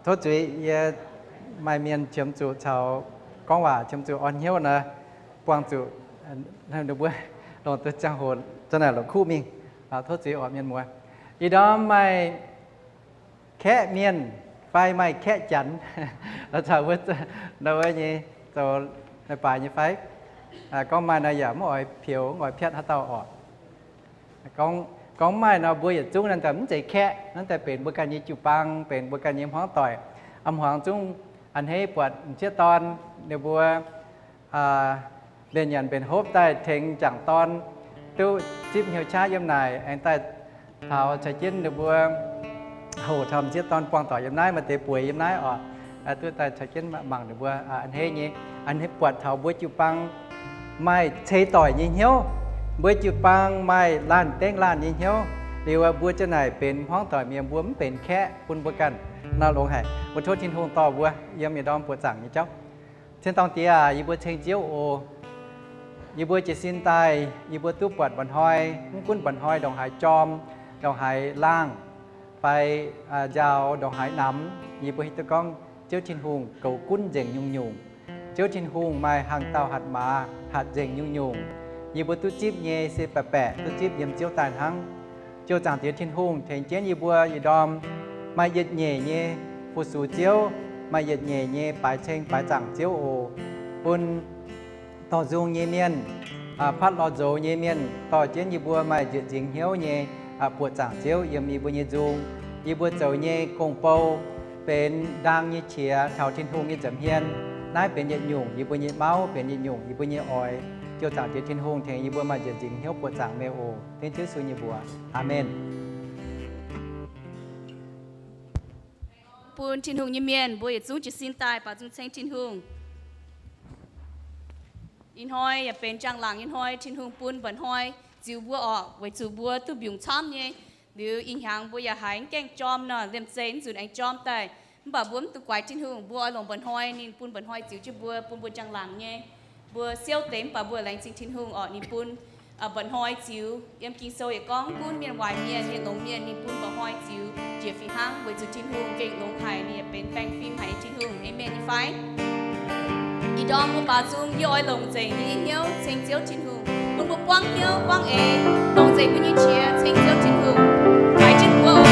Tov zuiz yie maaih mienh qiemx zuqc caux gorngv waac qiemx zuqc orn hnyouv nor, buangh zuqc ninh mbuo longc duqv ziangh hoc zanc naaic longc kuv mingh. Tov zuiz oc mienh muoz. Ih ndorm maaih kaeqv mienh fai maaih kaeqv janx caux wuov nyei zoux leiz-baaix nyei fai? Gorngv maaih nor yaac mv oix peux, mv oix piatv haaix dauh oc. Gorngv maaih nor mbuo yietc zungv naaiv daaih mv zeiz kaeqv, naaiv daaih benx mbuo ganh nyei jiu-baang, benx mbuo ganh nyei hmuangv doic. A'hmuangx zungv a'hneiv buatc m'sieqv dorn ninh mbuo mbenc nyanc mbenc hopv daaih tengx m'jangc dorn duqv zipv hnyouv qaqv yiem naaic aengx daaih taux caux jienv ninh mbuo hoc taux m'sieqv dorn buangh doic yiem naaiv, maaih deix bueix yiem naaiv oc. Duqv daaih caux jienv mangc ninh mbuo a'hneiv nyei, a'hneiv buatc taux mbuo jiu-baang maaih ceix doic nyei hnyouv. Mbuo jiu-baang maaih laanh dengv laanh nyei hnyouv. Liuz mbuo ziouc naaic benx hmuangv doic mienh, mbuo mv benx kaeqv bun mbuo ganh. Naaiv longx haic. Mbuo tov Tin-Hungh dorh mbuo yiem yietc ndorm buoqc zaangc nyei jauv. Cien dorngh Diex aac, yie mbuo ceng Ziouv oc. Yie mbuo jiez sin daaih yie mbuo duqv buatc mba'hnoi, mv gunv mba'hnoi ndongc haaix jorm, ndongc haaix laangh, fai njaaux ndongc haaix namx, yie mbuo hiuv duqv gorngv Ziouv Tin-Hungh goux gunv nzengc nyungc-nyungc. Ziouv Tin-Hungh maaih hnaangx dauh hatc maaz hatc nzengc nyungc-nyungc. Yie mbuo duqv zipv nyei se baeqc baeqc duqv zipv yiem Ziouv daaih hnangv. Ziouv Zaangc Diex Tin-Hungh, tengx jienv yie mbuo yietc ndorm maaih yietc nyeic nyei fu-sux Ziouv, maaih yietc nyeic nyei baaix ceng baaix zaangc Ziouv oc. Bun dorh nzung nyei mienh, patv lorz nzoux nyei mienh dorh jienv yie mbuo maaih nzieqc nzingx hnyouv nyei buoqc zaangc Ziouv yiem yie mbuo nyei nzung. Yie mbuo zoux nyei gong-bou benx ndaang nyei qiex taux Tin-Hungh nyei nza'hmien. Naaiv benx yietc nyungc yie mbuo nyei mauv, benx yietc nyungc yie mbuo nyei oix. Ziouv Zaangc Diex Tin-Hungh, tengx yie mbuo maaih nzieqc nzingx hnyouv buoqc zaangc meih oc. Tengx Ziouv Yesu nyei mbuox. Aamen. Bun Tin-Hungh nyei mienh mbuo yietc zungv jiez sin daaih baaux nzung ceng Tin-Hungh. Ih hnoi yaac benx njang-laangc nyei hnoi, Tin-Hungh bun mba'hnoi ziux mbuo oc, weic zuqc mbuo duqv mbiungc camv nyei. Liuz ih hnyangx mbuo yaac haiz mv gaengh jorm nor, liemh zeih mv nzunc aengx jorm daaih. Mv baac mbuo mv dungx guaix Tin-Hungh, mbuo oix longc mba'hnoi ninh bun mba'hnoi ziux jienv mbuo, bun mbuo njang-laangc nyei. Mbuo siouv deix mv baac mbuo laengz zingh Tin-Hungh oc, ninh bun mba'hnoi ziux. Yiem Ging-Sou yaac gorngv, mv gunv mienh waaic mienh, mienh longx mienh, ninh bun mba'hnoi ziux njiec fih hnangv, weic zuqc Tin-Hungh gengh longx haic, ninh yaac benx baengh fim haic nyei Tin-Hungh. Aamen nyei fai? Ih ndorm mbuo baaux nzung, yie oix longc nzengc yie nyei hnyouv ceng Ziouv Tin-Hungh, bun mbuo buangv hnyouv buangv eix, longc nzengc mbuo nyei qiex ceng Ziouv Tin-Hungh, haiz jienv mbuo oc.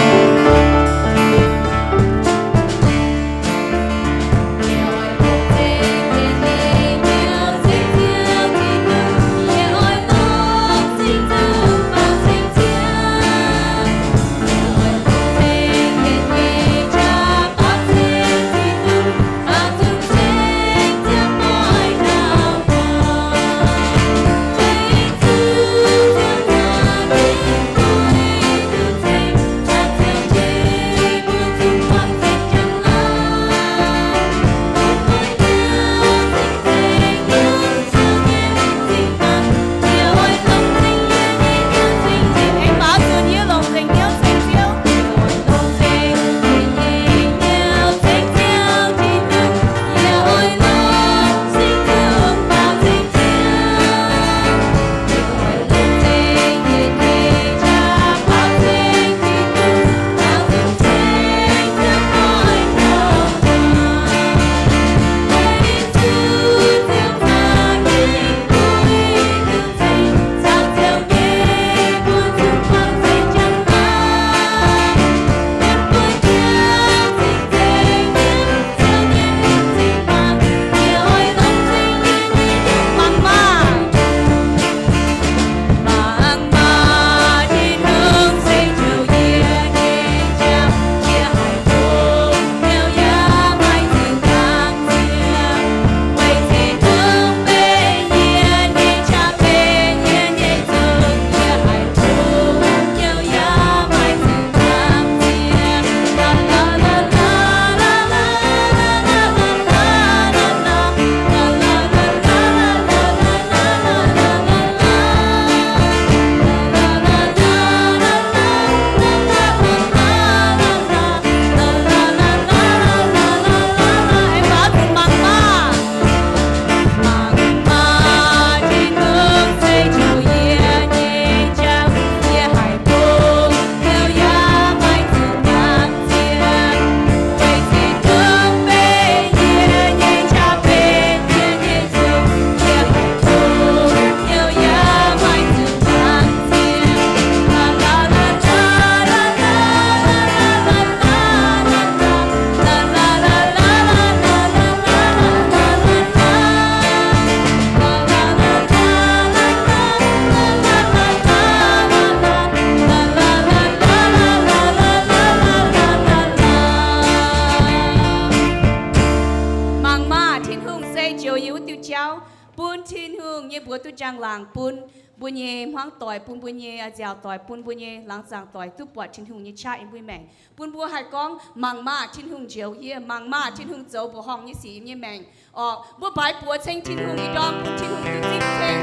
duqv njang-laangc bun mbuo nyei hmuangv doic, bun mbuo nyei nziaauc doic, bun mbuo nyei laangz zaangc doic duqv buatc Tin-Hungh nyei qaqv yiem mbuo maengc, bun mbuo haih gorngv, mangc maah! Tin-Hungh njoux yie. Mangc maah! Tin-Hungh zoux mbuoqc horngh nyei sic yiem yie maengc. Orqc, mbuo baaix buoz ceng Tin-Hungh nyei ndorm, bun Tin-Hungh duqv zipv ceng,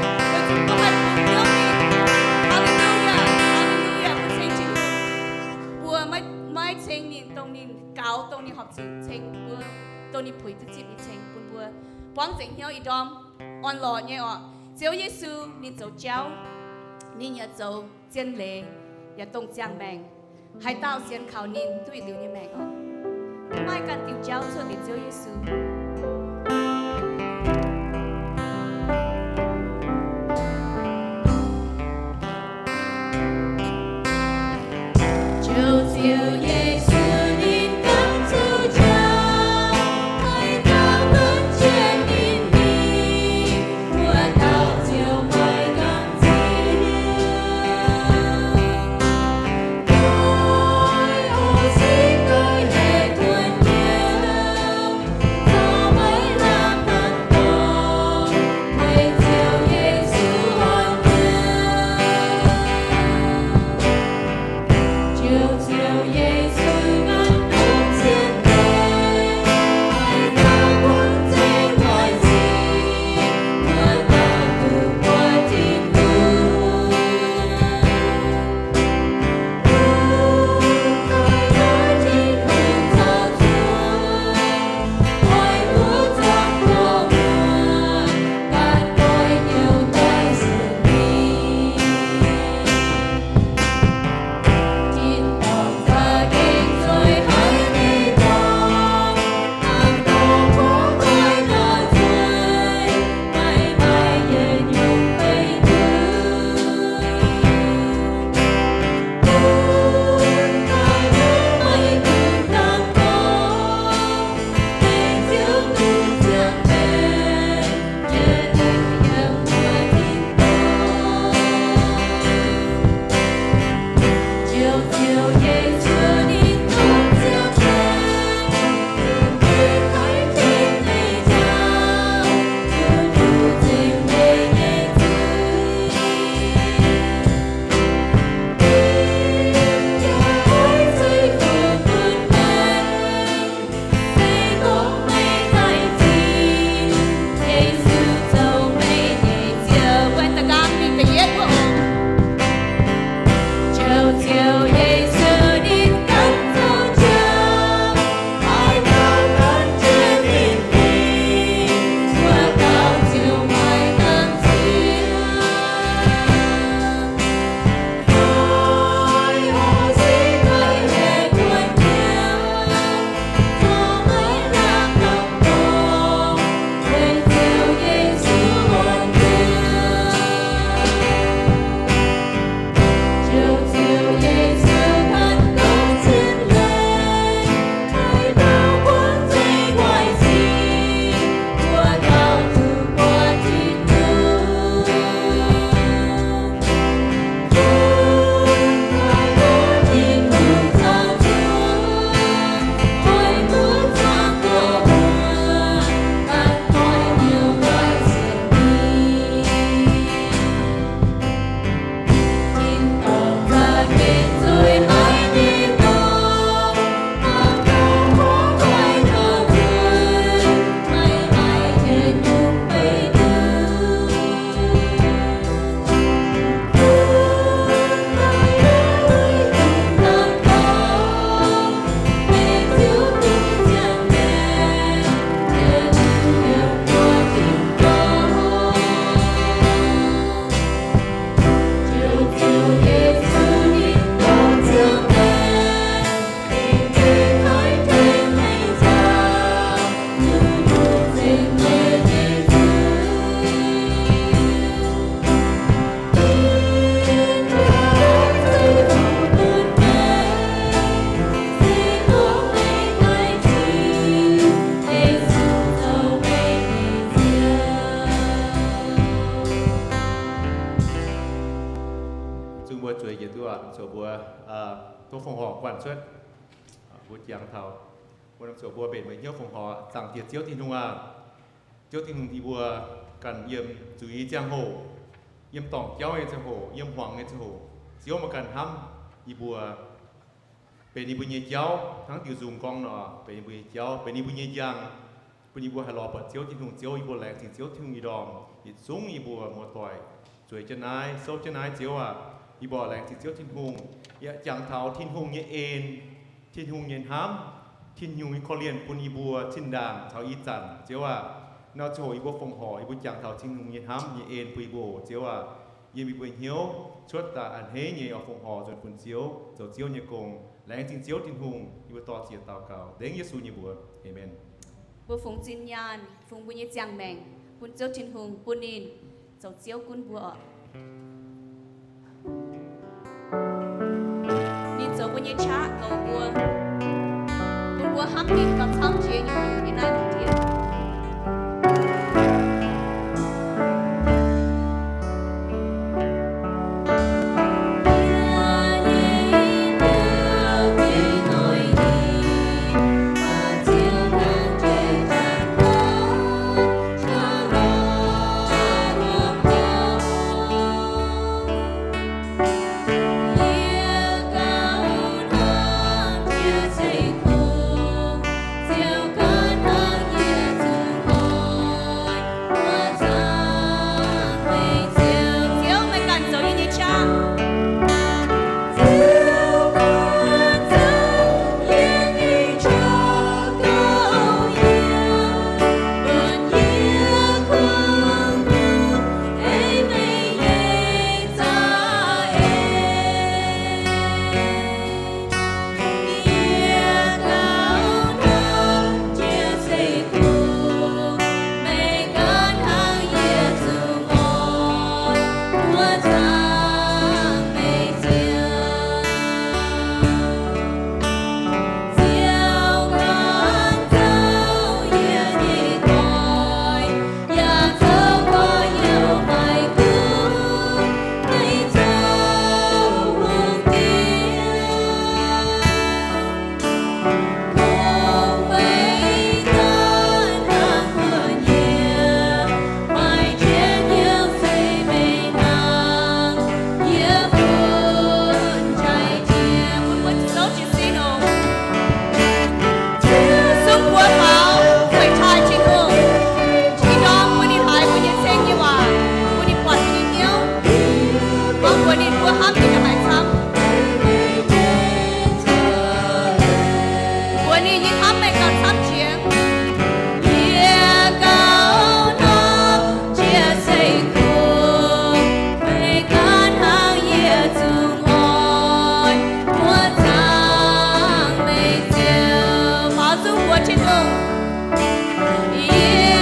bun mbuo haih bungx hnyouv mingh. Haa^le^lu^yaa, haa^le^lu^yaa, bun ceng Tin-Hungh. Mbuo maiv, maiv ceng ninh, dongh ninh gaux, dongh ninh horpc zuqc ceng mbuo, dongh ninh puix duqv zipv nyei ceng bun mbuo buangv nzengc hnyouv ih ndorm orn-lorqc nyei orqc. Ziouv Yesu ninh zoux jauv, ninh yaac zoux zien leiz, yaac dongh ziangh maengc. Haaix dauh sienx kaux ninh duqv yietc liuz nyei maengc orqc. Maiv maaih ganh diuh jauv cuotv liuz Ziouv Yesu. Zunh mbuo zueiz yietc duqv oc, zoux mbuo tov fongc horc guanh cuotv. Mbuo jangx taux mbuo norm zoux mbuo mbenc meih hnyouv fongc horc. Zaangc Diex Ziouv Tin-Hungh aah! Ziouv Tin-Hungh, dih mbuo ganh yiem zuiz nyei ziangh hoc, yiem dorngc jauv nyei ziangh hoc, yiem hmuangx nyei ziangh hoc, Ziouv meih ganh hnamv yie mbuo, benx yie mbuo nyei jauv, hnangv diuh nzung gorngv nor, benx yie mbuo nyei jauv, benx yie mbuo nyei njang, bun yie mbuo haih lorz buatc Ziouv Tin-Hungh. Ziouv, yie mbuo laengz zingh Ziouv Tin-Hungh ih ndorm yietc zungv yie mbuo muoz-doic zueiz jienv naaiv, souv jienv naaiv, Ziouv aac, yie mbuo laengz zingh Ziouv Tin-Hungh, yaac jangx taux Tin-Hungh nyei en, Tin-Hungh nyei hnamv, Tin-Hungh nyei korv-lienh bun yie mbuo zinh ndaangc caux ih zanc. Ziouv aac, nor ziangh hoc yie mbuo fongc horc, yie mbuo jangx taux Tin-Hungh nyei hnamv nyei en bun yie mbuo oc. Ziouv aac, yiem yie mbuo hnyouv cuotv daaih a'hneiv nyei oix fongc horc nzuonx funx Ziouv, zoux Ziouv nyei gong. Laengz zingh Ziouv Tin-Hungh, yie mbuo dor-ziec daux gaux dengv Yesu nyei mbuox. Aamen. Mbuo fungx zinh nyaanh, fungx mbuo nyei ziangh maengc bun Ziouv Tin-Hungh, bun ninh zoux Ziouv gunv mbuo oc. Ninh zoux mbuo nyei qaqv goux mbuo, bun mbuo hnamv ninh gauh camv jiex nyungc-nyungc nyei naaiv lungh ndiev. Zungv mbuo faaux, kuinx taaih Tin-Hungh. Ih ndorm mbuo ninh haiz mbuo nyei ceng nyei waac, mbuo ninh buatc mbuo nyei hnyouv, gorngv mbuox ninh mbuo hnamv ninh haic camv. Mbuox ninh, yie hnamv meih gauh camv jiex. Yie gauh hnamv jiex seng kuv, meih ganh hnangv yie zungv oix muoz-zaangc meih Ziouv. Faaux zungv mbuox Tin-Hungh. Yie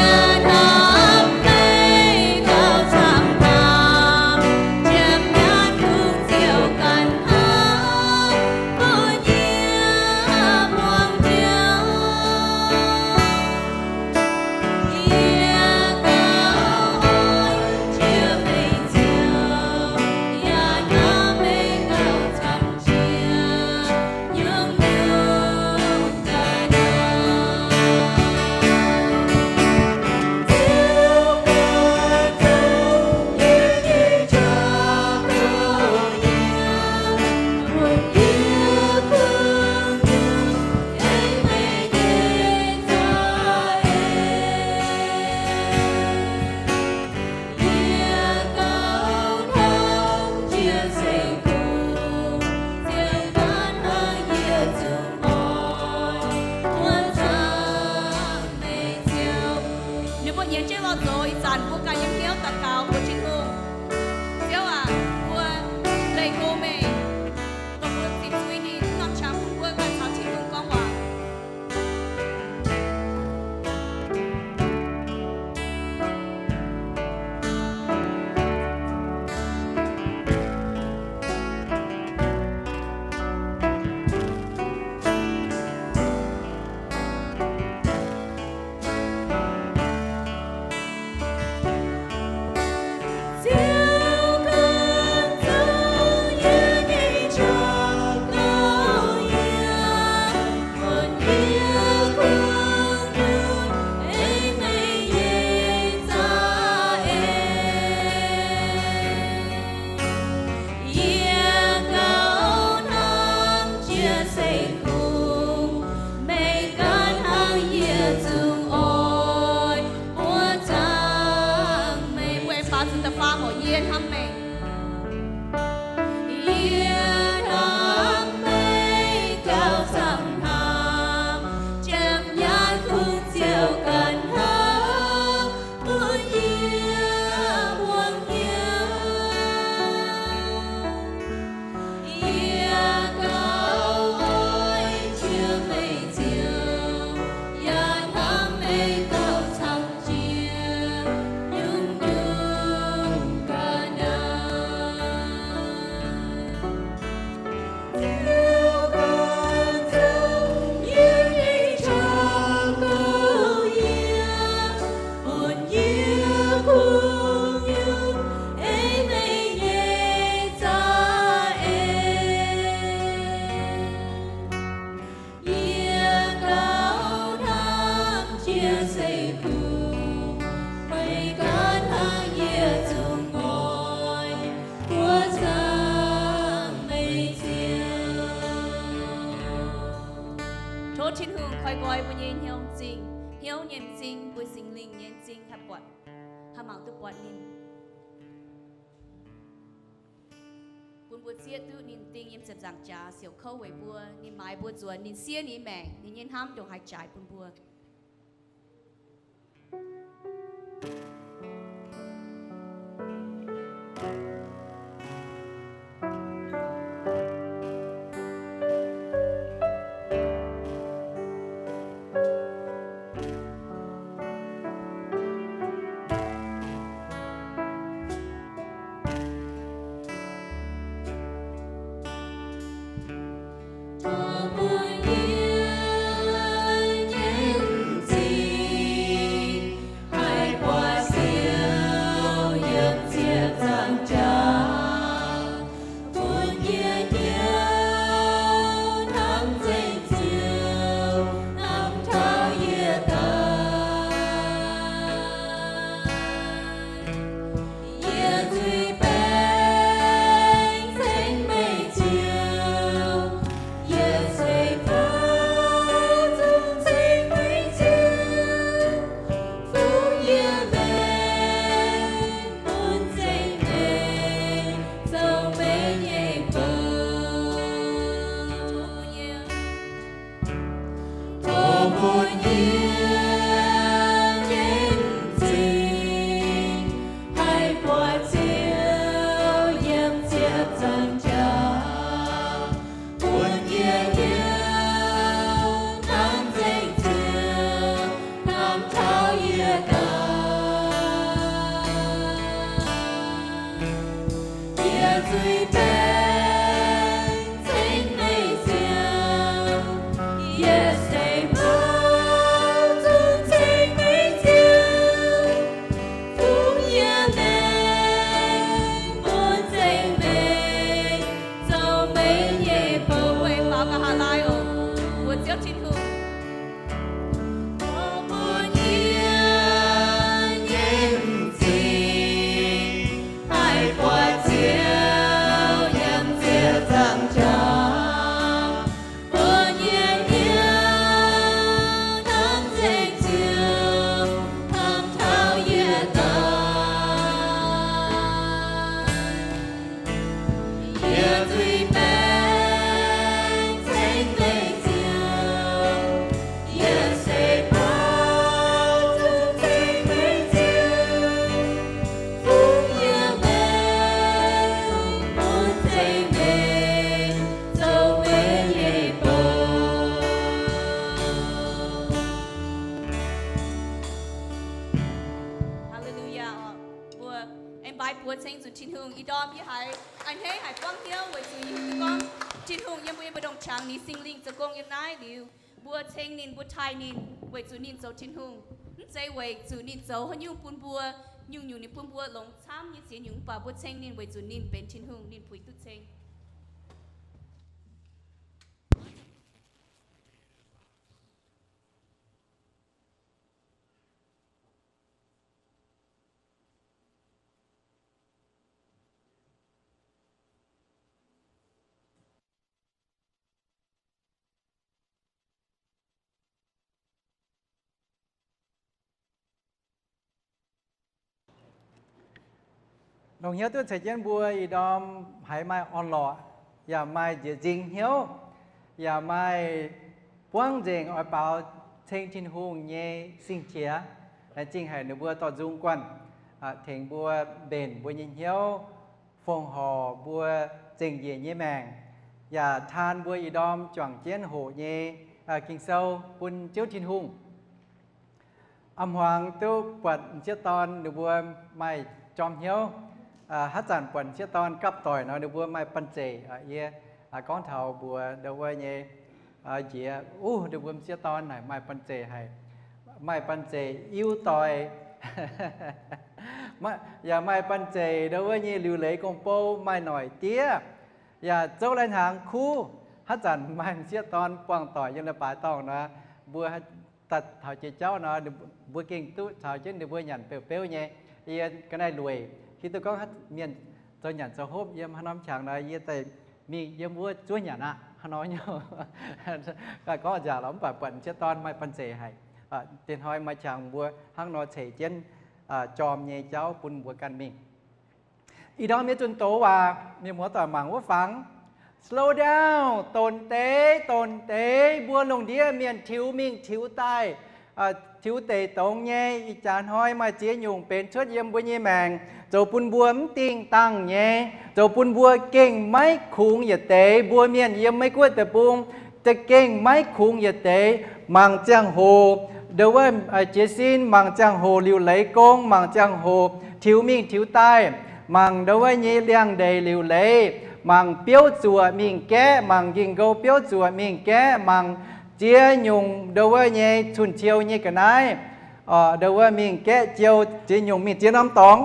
hnamv meih gauh camv baamh, jiem nyaanh kungx Ziouv ganh hnamv bun yie muangx Ziouv. Yie gauh oix jiex meih Ziouv, yaac hnamv meih gauh camv jiex nyungc-nyungc daaih nor. Ninh mbuo nyienz jienv lorz zoux, ih zanc mbuo ganh yiem hnyouv daux gaux mbuox Tin-Hungh. Ziouv aac, mbuo leih go meih, dongh mbuo zipv zuiz ninh norm qangx bun mbuo ganh caux Tin-Hungh gorngv waac. Tov Tin-Hungh koi nqoi mbuo nyei hnyouv m'zing, hnyouv nyei m'zing, mbuo Singx Lingh nyei m'zing haih buatc, haih mangc duqv buatc ninh. Bun mbuo zieqv duqv ninh ding yiem ziepc nzaangc jaax siouc kouv weic mbuo. Ninh maaiz mbuo nzuonx, ninh siev ninh maengc, ninh nyei hnamv ndongc haaix jaaix bun mbuo. Hallelujah oc. Mbuo aengx mbaaix buoz ceng zuqc Tin-Hungh. Ih ndorm yie haiz a'hneiv haic buangv hnyouv weic zuqc yie hiuv duqv gorngv Tin-Hungh yiem mbuo nyei mbu'ndongx qangx ninh Singx Lingh zoux gong yiem naaiv liuz, mbuo ceng ninh, mbuo taaih ninh weic zuqc ninh zoux Tin-Hungh. Mv zeiz weic zuqc ninh zoux haaix nyungc bun mbuo, nyungc-nyungc ninh bun mbuo longx camv nyei ziex nyungc, mv baac mbuo ceng ninh weic zuqc ninh benx Tin-Hungh, ninh puix duqv ceng. Longc hnyouv duqv ceix jienv mbuo ih ndorm haiz maaih orn-lorqc, yaac maaih njiec nzingh hnyouv, yaac maaih buangv nzengc oix baaux ceng Tin-Hungh nyei sing-qiex. Laengz zingh haic ninh mbuo dorh nzung guanh, tengx mbuo mbenc mbuo nyei hnyouv, fongc horc mbuo zengc njiec nyei maengc, yaac taan mbuo ih ndorm juangc jienv hoqc nyei Ging-Sou bun Ziouv Tin-Hungh. A'hmuangx duqv buatc m'sieqv dorn ninh mbuo maaih jorm hnyouv. Haaix zanc buatc m'sieqv dorn gapv doic nor ninh mbuo maaih banh zeic. Yie gorngv taux mbuox ndau wuov nyei njiec, uv, ninh mbuo m'sieqv dorn naaic maaih banh zeic haic, maaih banh zeic iu doic, yaac maaih banh zeic ndau wuov nyei liuc leiz gong-bou, maaih noic diev, yaac zouv lai-hnaangx kuv. Haaix zanc maaih m'sieqv dorn buangh doic yiem leiz-baaix dorngh nor, mbuo daaih taux jiex jauv nor, mbuo gengh duqv caux jienv ninh mbuo nyanc beuv-beuv nyei. Yie ga'naaiv lueic hiuv duqv gorngv mienh zoux nyanc zoux hopv yiem haaix norm qangx nor, yie daaih mingh yiem wuov zuov nyanc aqv. Hnangv nor nyei, gorngv nzangc lorqc, mv baac buatc m'sieqv dorn maaih banh zeic haic. Diex hnoi maaih qangx mbuo hnangv nor ceix jienv jorm nyei jauv bun mbuo ganh mingh. Ih ndorm nyei zunh doz waac, mienh muoz-doic mangc wuov fangx, slow down, donx deix, donx deix. Mbuo lungh ndiev mienh tiux mingh tiux daaih, tiux deic dongz nyei. Ih jaax hnoi maaih ziex nyungc benx cuotv yiem mbuo nyei maengc, zoux bun mbuo mv dingh dangh nyei, zoux bun mbuo gengh maiv kungx yietc deix. Mbuo mienh yiem Meiv-Guoqv deic-bung za'gengh maiv kungx yietc deix. Mangc ziangh hoc ndo wuov jiez sin, mangc ziangh hoc liuc leiz gong, mangc ziangh hoc tiux mingh tiux daaih, mangc ndo wuov nyei liangx-ndeic liuc leiz, mangc biouv zuoqc mingh gaeqv, mangc nking nkou biouv zuoqc mingh gaeqv, mangc ziex nyungc ndo wuov nyei cun-ciou nyei ga'naaiv, ndo wuov mingh gaeqv jiou, ziex nyungc mingh ziex norm dorngx.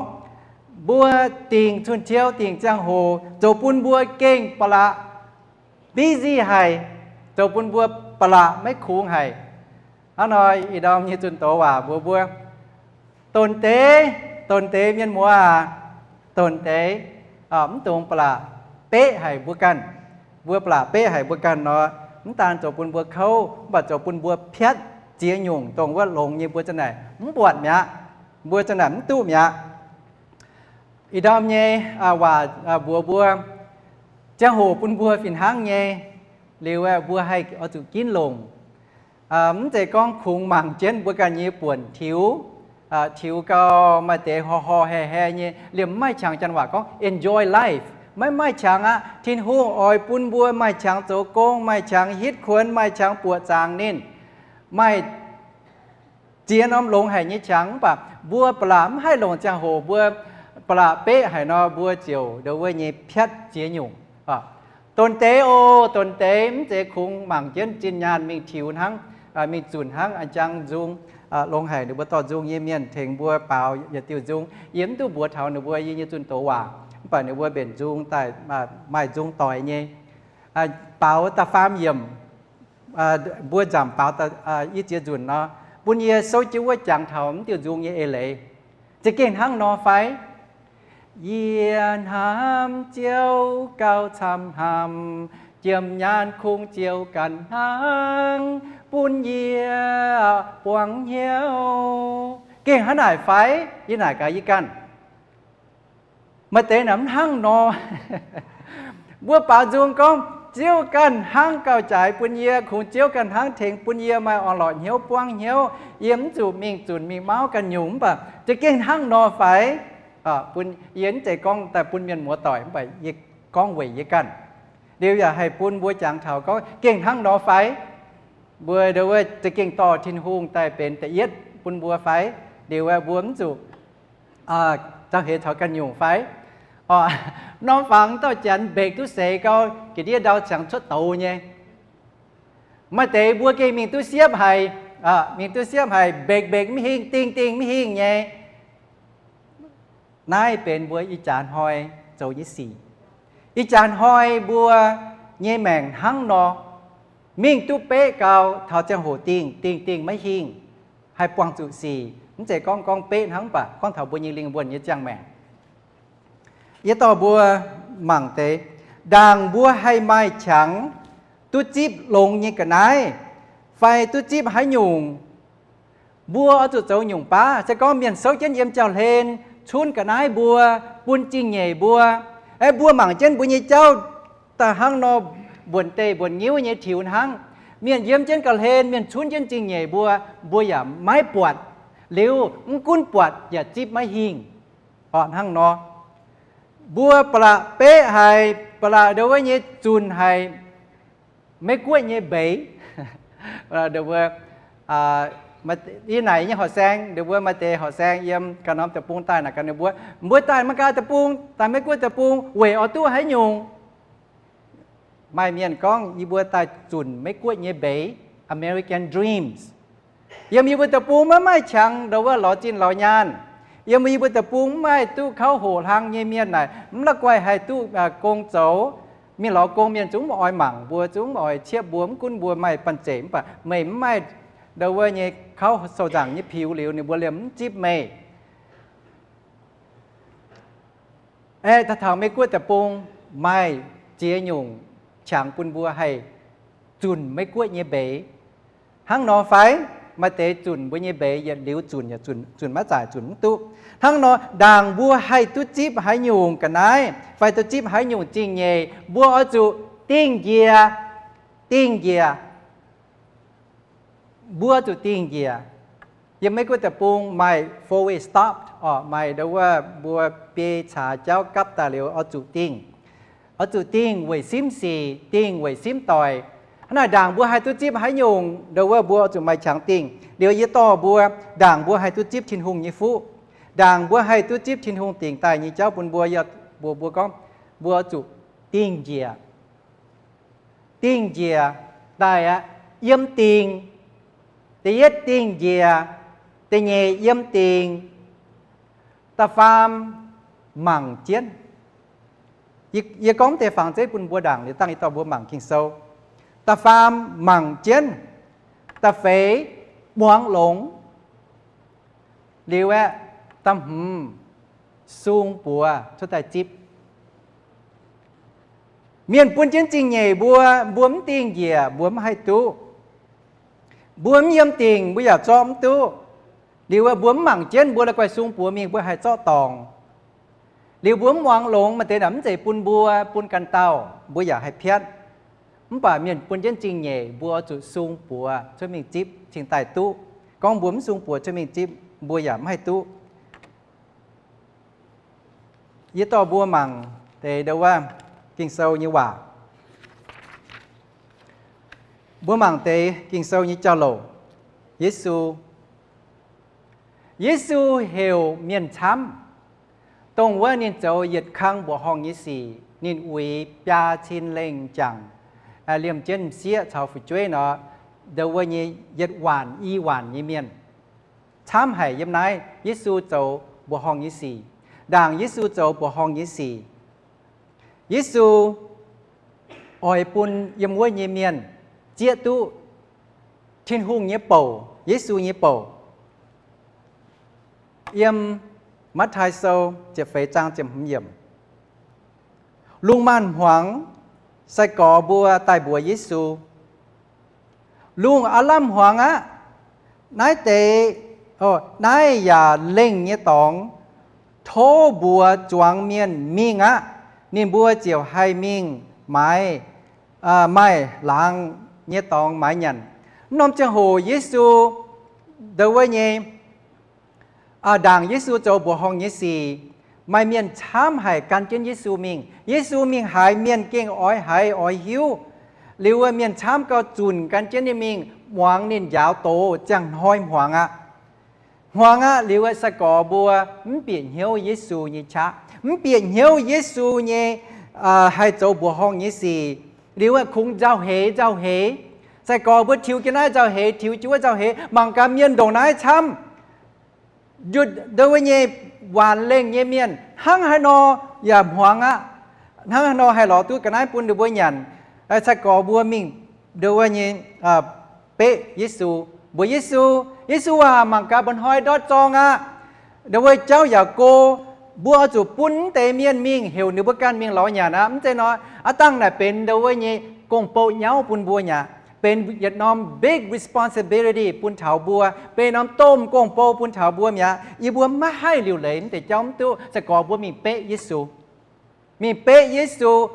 Mbuo dingc cun-ciou dingc ziangh hoc zoux bun mbuo gengh ba'laqc busy haic, zoux bun mbuo ba'laqc maiv kungx haic. Hnangv nor ih ndorm nyei zunh doz waac mbuox mbuo, donx deix, donx deix mienh muoz aac, donx deix. Mv dungx ba'laqc beqv haic mbuo ganh. Mbuo ba'laqc beqv haic mbuo ganh nor, mv daan zoux bun mbuo kouv, mv baac zoux bun mbuo piatv ziex nyungc dongh wuov longx nyei mbuo za'naaic mv buatc mi'aqv, mbuo za'naaic mv duqv mi'aqv. Ih ndorm nyei waac mbuox mbuo, ziangh hoc bun mbuo fih hnangv nyei, liuz mbuo haih oix zuqc ginv longc. Mv zeiz gorngv kungx mangc jienv mbuo ganh nyei buonc tiux, tiux gau maaih deix horh horh hae hae nyei, liemh mv maaih qangx. Janx waac gorngv enjoy life, maiv maaih qangx aqv. Tin-Hungh oix bun mbuo maaih qangx zoux gong, maaih qangx hitv kuonx, maaih qangx buoqc zaangc ninh, maaih ziex norm longx haic nyei qangx. Mv baac mbuo ba'laqc mv haih longc ziangh hoc, mbuo ba'laqc beqv haic nor, mbuo ziouc ndo wuov nyei piatv ziex nyungc. Donx deix oc, donx deix. Mv zeiz kungx mangc jienv zinh nyaanh mingh tiux hnangv, mingh zunc hnangv. A'jang nzung, longx haic ninh mbuo dorh nzung nyei mienh tengx mbuo baaux yietc diuh nzung. Yie mv duqv mbuox taux ninh mbuo, yie nyei zunh doz waac, mv baac ninh mbuo mbenc nzung daaih, maaih nzung doic nyei. Baaux da'faam yiemc, mbuo nzamc baaux i ziex nzunc nor, bun yie souv jienv wuov jangx taux mv diuh nzung nyei eix leiz. Za'gengh hnangv nor fai? Yie hnamv Ziouv gauh camv hnamv, jiem nyaanh kungx Ziouv ganh hnangv, bun yie buangv hnyouv. Gengh hnangv naaic fai? Yie naaic gaax yie ganh. Maaih deix naaic mv hnangv nor. Mbuo baaux nzung gorngv, Ziouv ganh hnangv gauh jaaix bun yie, kungx Ziouv ganh hnangv tengx bun yie maaih orn-lorqc hnyouv buangv hnyouv, yie mv zuqc mingh zunc mingh mauv ganh nyungc. Mv baac za'gengh hnangv nor fai? Bun yie mv zeiz gorngv daaih bun mienh muoz-doic, mv baac yie gorngv weic yie ganh. Liuz yaac haih bun mbuo jangx taux gorngv gengh hnangv nor fai? Mbuo ndo wuov za'gengh dorh Tin-Hungh daaih benx da'yietv bun mbuo fai? Liuz mbuo mv zuqc zauh heix taux ganh nyungc fai? Norm fangx dauh janx mbeix duqv seix gau, ga'ndiev ndau ziangx cuotv douz nyei. Maaih deix mbuo gengh mingh duqv siepv haic, mingh duqv siepv haic, mbeix mbeix mv hingh, dingh dingh mv hingh nyei. Naaiv benx mbuo ih jaax hnoi zoux nyei sic. Ih jaax hnoi mbuo nyei maengc hnangv nor, mingh duqv beqv gau, taux ziangh hoc dingh dingh dingh maiv hingh, haih buangh zuqc sic. Mv zeiz gorngv gorngv beqv hnangv, mv baac gorngv taux mbuo nyei lingh wuonh nyei ziangh maengc. Yie dorh mbuo mangc deix, ndaangc mbuo haih maaih qangx duqv zipv longx nyei ga'naaiv, fai duqv zipv haaix nyungc, mbuo oix zuqc zoux nyungc baav. Se gorngv mienh souv jienv yiem jauv-hlen cunv ga'naaiv mbuo, bun zingh nyeic mbuo, aeqv, mbuo mangc jienv mbuo nyei jauv daaih hnangv nor mbuonx-deih mbuonx-nyiuv nyei tiux hnangv. Mienh yiem jienv ga'hlen, mienh cunv jienv zingh nyeic mbuo, mbuo yaac maiv buatc. Liuz mv gunv buatc yaac zipv maiv hingh. Orqc, hnangv nor, mbuo ba'laqc beqv haic, ba'laqc ndo wuov nyei zunc haic, Meiv-Guoqv nyei mbeix. Yie naaic nyei horqc saeng, ninh mbuo maaih deix horqc saeng yiem ganh norm deic-bung daaih naaic gaax ninh mbuo, mbuo daaih Meiv-Guoqv deic-bung, daaih Meiv-Guoqv deic-bung weic oix duqv haaix nyungc? Maaih mienh gorngv, yie mbuo daaih zunc Meiv-Guoqv nyei mbeix, American dreams. Yiem yie mbuo deic-bung maiv maaih qangx ndo wuov lorz zinh lorz nyaanh. Yiem yie mbuo deic-bung maiv maaih duqv kauv hoqc hlang nyei mienh naaic, mv la'guaih haih duqv gong zoux. Mienh lorz gong, mienh zungv mv oix mangc mbuo, zungv mv oix ciepv mbuo, mv gunv mbuo maaih banh zeic, mv baac meih mv maaih ndo wuov nyei kauv sou nzaangc nyei piux liuz, ninh mbuo liemh mv zipv meih. Aeqv, daaih taux Meiv-Guoqv deic-bung maaih ziex nyungc qangx bun mbuo haih zunc Meiv Guoqv nyei mbeix. Hnangv nor fai? Maaih deix zunc mbuo nyei mbeix yietc liuz zunc yaac zunc, zunc maiv zaaic, zunc mv duqv. Hnangv nor ndaangc mbuo haih duqv zipv haaix nyungc ga'naaiv fai duqv zipv haaix nyungc zingh nyeic, mbuo oix zuqc dingh njiec, dingh njiec. Mbuo zuqc dingh njiec. Yiem Meiv Guoqv deic-bung maaih four-way stop oc, maaih ndo wuov mbuo biei caax jauv gapv daaih liuz oix zuqc dingh. Oix zuqc dingh weic simv sic, dingh weic simv doic. Hnangv naaic ndaangc mbuo haih duqv zipv haaix nyungc ndo wuov mbuo oix zuqc maaih qangx dingh. Liuz yie dorh mbuo, ndaangc mbuo haih duqv zipv Tin-Hungh nyei fuqv, ndaangc mbuo haih duqv zipv Tin-Hungh dingc daaih nyei jauv bun mbuo, yie mbuox mbuo gorngv mbuo oix zuqc dingh njiec. Dingh njiec daaih aqv. Yiem dingh, da'yietv dingh njiec, da'nyeic yiem dingh, da'faam mangc jienv. Yie, yie gorngv deix fangx zeiv bun mbuo ndaangc liuz dangh yie dorh mbuo mangc Ging-Sou. Da'faam mangc jienv, da'feix muangx longx, liuz aeqv, da'hmz sung buoz cuotv daaih zipv. Mienh bun jienv zingh nyeic mbuo, mbuo mv dingh njiec mbuo mv haih duqv. Mbuo mv yiem dingc mbuo yaac zorqv mv duqv. Liuz mbuo mv mangc jienv mbuo la'guaih sung buoz mingh mbuo haih zorqv dorngc. Liuz mbuo mv muangx longx, maaih deix naaic mv zeiz bun mbuo, bun ganh dauh, mbuo yaac haih piatv. Mv baac mienh bun jienv zingh nyeic mbuo oix zuqc sung buoz cuotv mingh zipv cingx daaih duqv. Gorngv mbuo mv sung buoz cuotv mingh zipv mbuo yaac mv haih duqv. Yie dorh mbuo mangc deix ndo wuov Ging-Sou nyei waac. Mbuo mangc deix Ging-Sou nyei jauv-louc. Yesu, Yesu heuc mienh camv, dongh wuov ninh zoux yietc kang mbuoqc horngh nyei sic, ninh uix biaa cin lengh jangc, liemh jienv m'sieqv caux fu'jueiv nor, ndo wuov nyei yietc waanc i waanc nyei mienh camv haic yiem naaiv Yesu zoux mbuoqc horngh nyei sic. Ndaangc Yesu zoux mbuoqc horngh nyei sic, Yesu oix bun yiem wuov nyei mienh zieqv duqv Tin-Hungh nyei bouc, Yesu nyei bouc. Yiem Matv^tai Sou ziepc feix zaang ziepc hmz yiemc, lungh maanz-hmuangx sai-gorx mbuo daaih mbuox Yesu, lungh aav lamh hmuangx aqv. Naaiv deix, naaiv yaac lengh nyei dorngx. Tov mbuox zuangx mienh mingh aqv. Ninh mbuo ziouc haih mingh maaiz, maaih laangz nyei dorngx maaiz nyanc. Mv norm ziangh hoc Yesu, ndo wuov nyei, ndaangc Yesu zoux mbuoqc horngh nyei sic, maaih mienh camv haic gan jienv Yesu mingh. Yesu mingh haaix, mienh gengh oix haiz oix hiuv. Liuz wuov mienh camv gauh zunc gan jienv ninh mingh, muangx ninh njaaux doz ziangh hnoi hmuangx aqv. Hmuangx aqv. Liuz wuov sai-gorx mbuo mv bieqc hnyouv Yesu nyei qaqv, mv bieqc hnyouv Yesu nyei haih zoux mbuoqc horngh nyei sic. Liuz wuov kungx nzauh heix nzauh heix. Sai-gorx mbuo tiux jienv naaiv nzauh heix, tiux jienv wuov nzauh heix, mangc gaax mienh ndongc naaiv camv. Njutc ndo wuov nyei waanc lengh nyei mienh hnangv haaix nor yaac hmuangx aqv. Hnangv haaix nor haih lorz duqv ga'naaiv bun ninh mbuo nyanc. Sai-gorx mbuo mingh ndo wuov nyei beqv Yesu, mbuox Yesu, Yesu aac, mangc gaax mba'hnoi ndortv zorng aqv. Ndo wuov jauv yaac go. Mbuo oix zuqc bun mv deix mienh mingh, heuc ninh mbuo ganh mingh lorz nyanc aqv. Mv zeiz nor, aav dangh naaic benx ndo wuov nyei gong-bou nyauv bun mbuo mi'aqv. Benx yietc norm big responsibility bun taux mbuo, benx norm domh gong-bou bun taux mbuo mi'aqv. Yie mbuo maiv haih liuc leiz mv deix jauv mv duqv. Sai-gorx mbuo mingh beqv Yesu, mingh beqv Yesu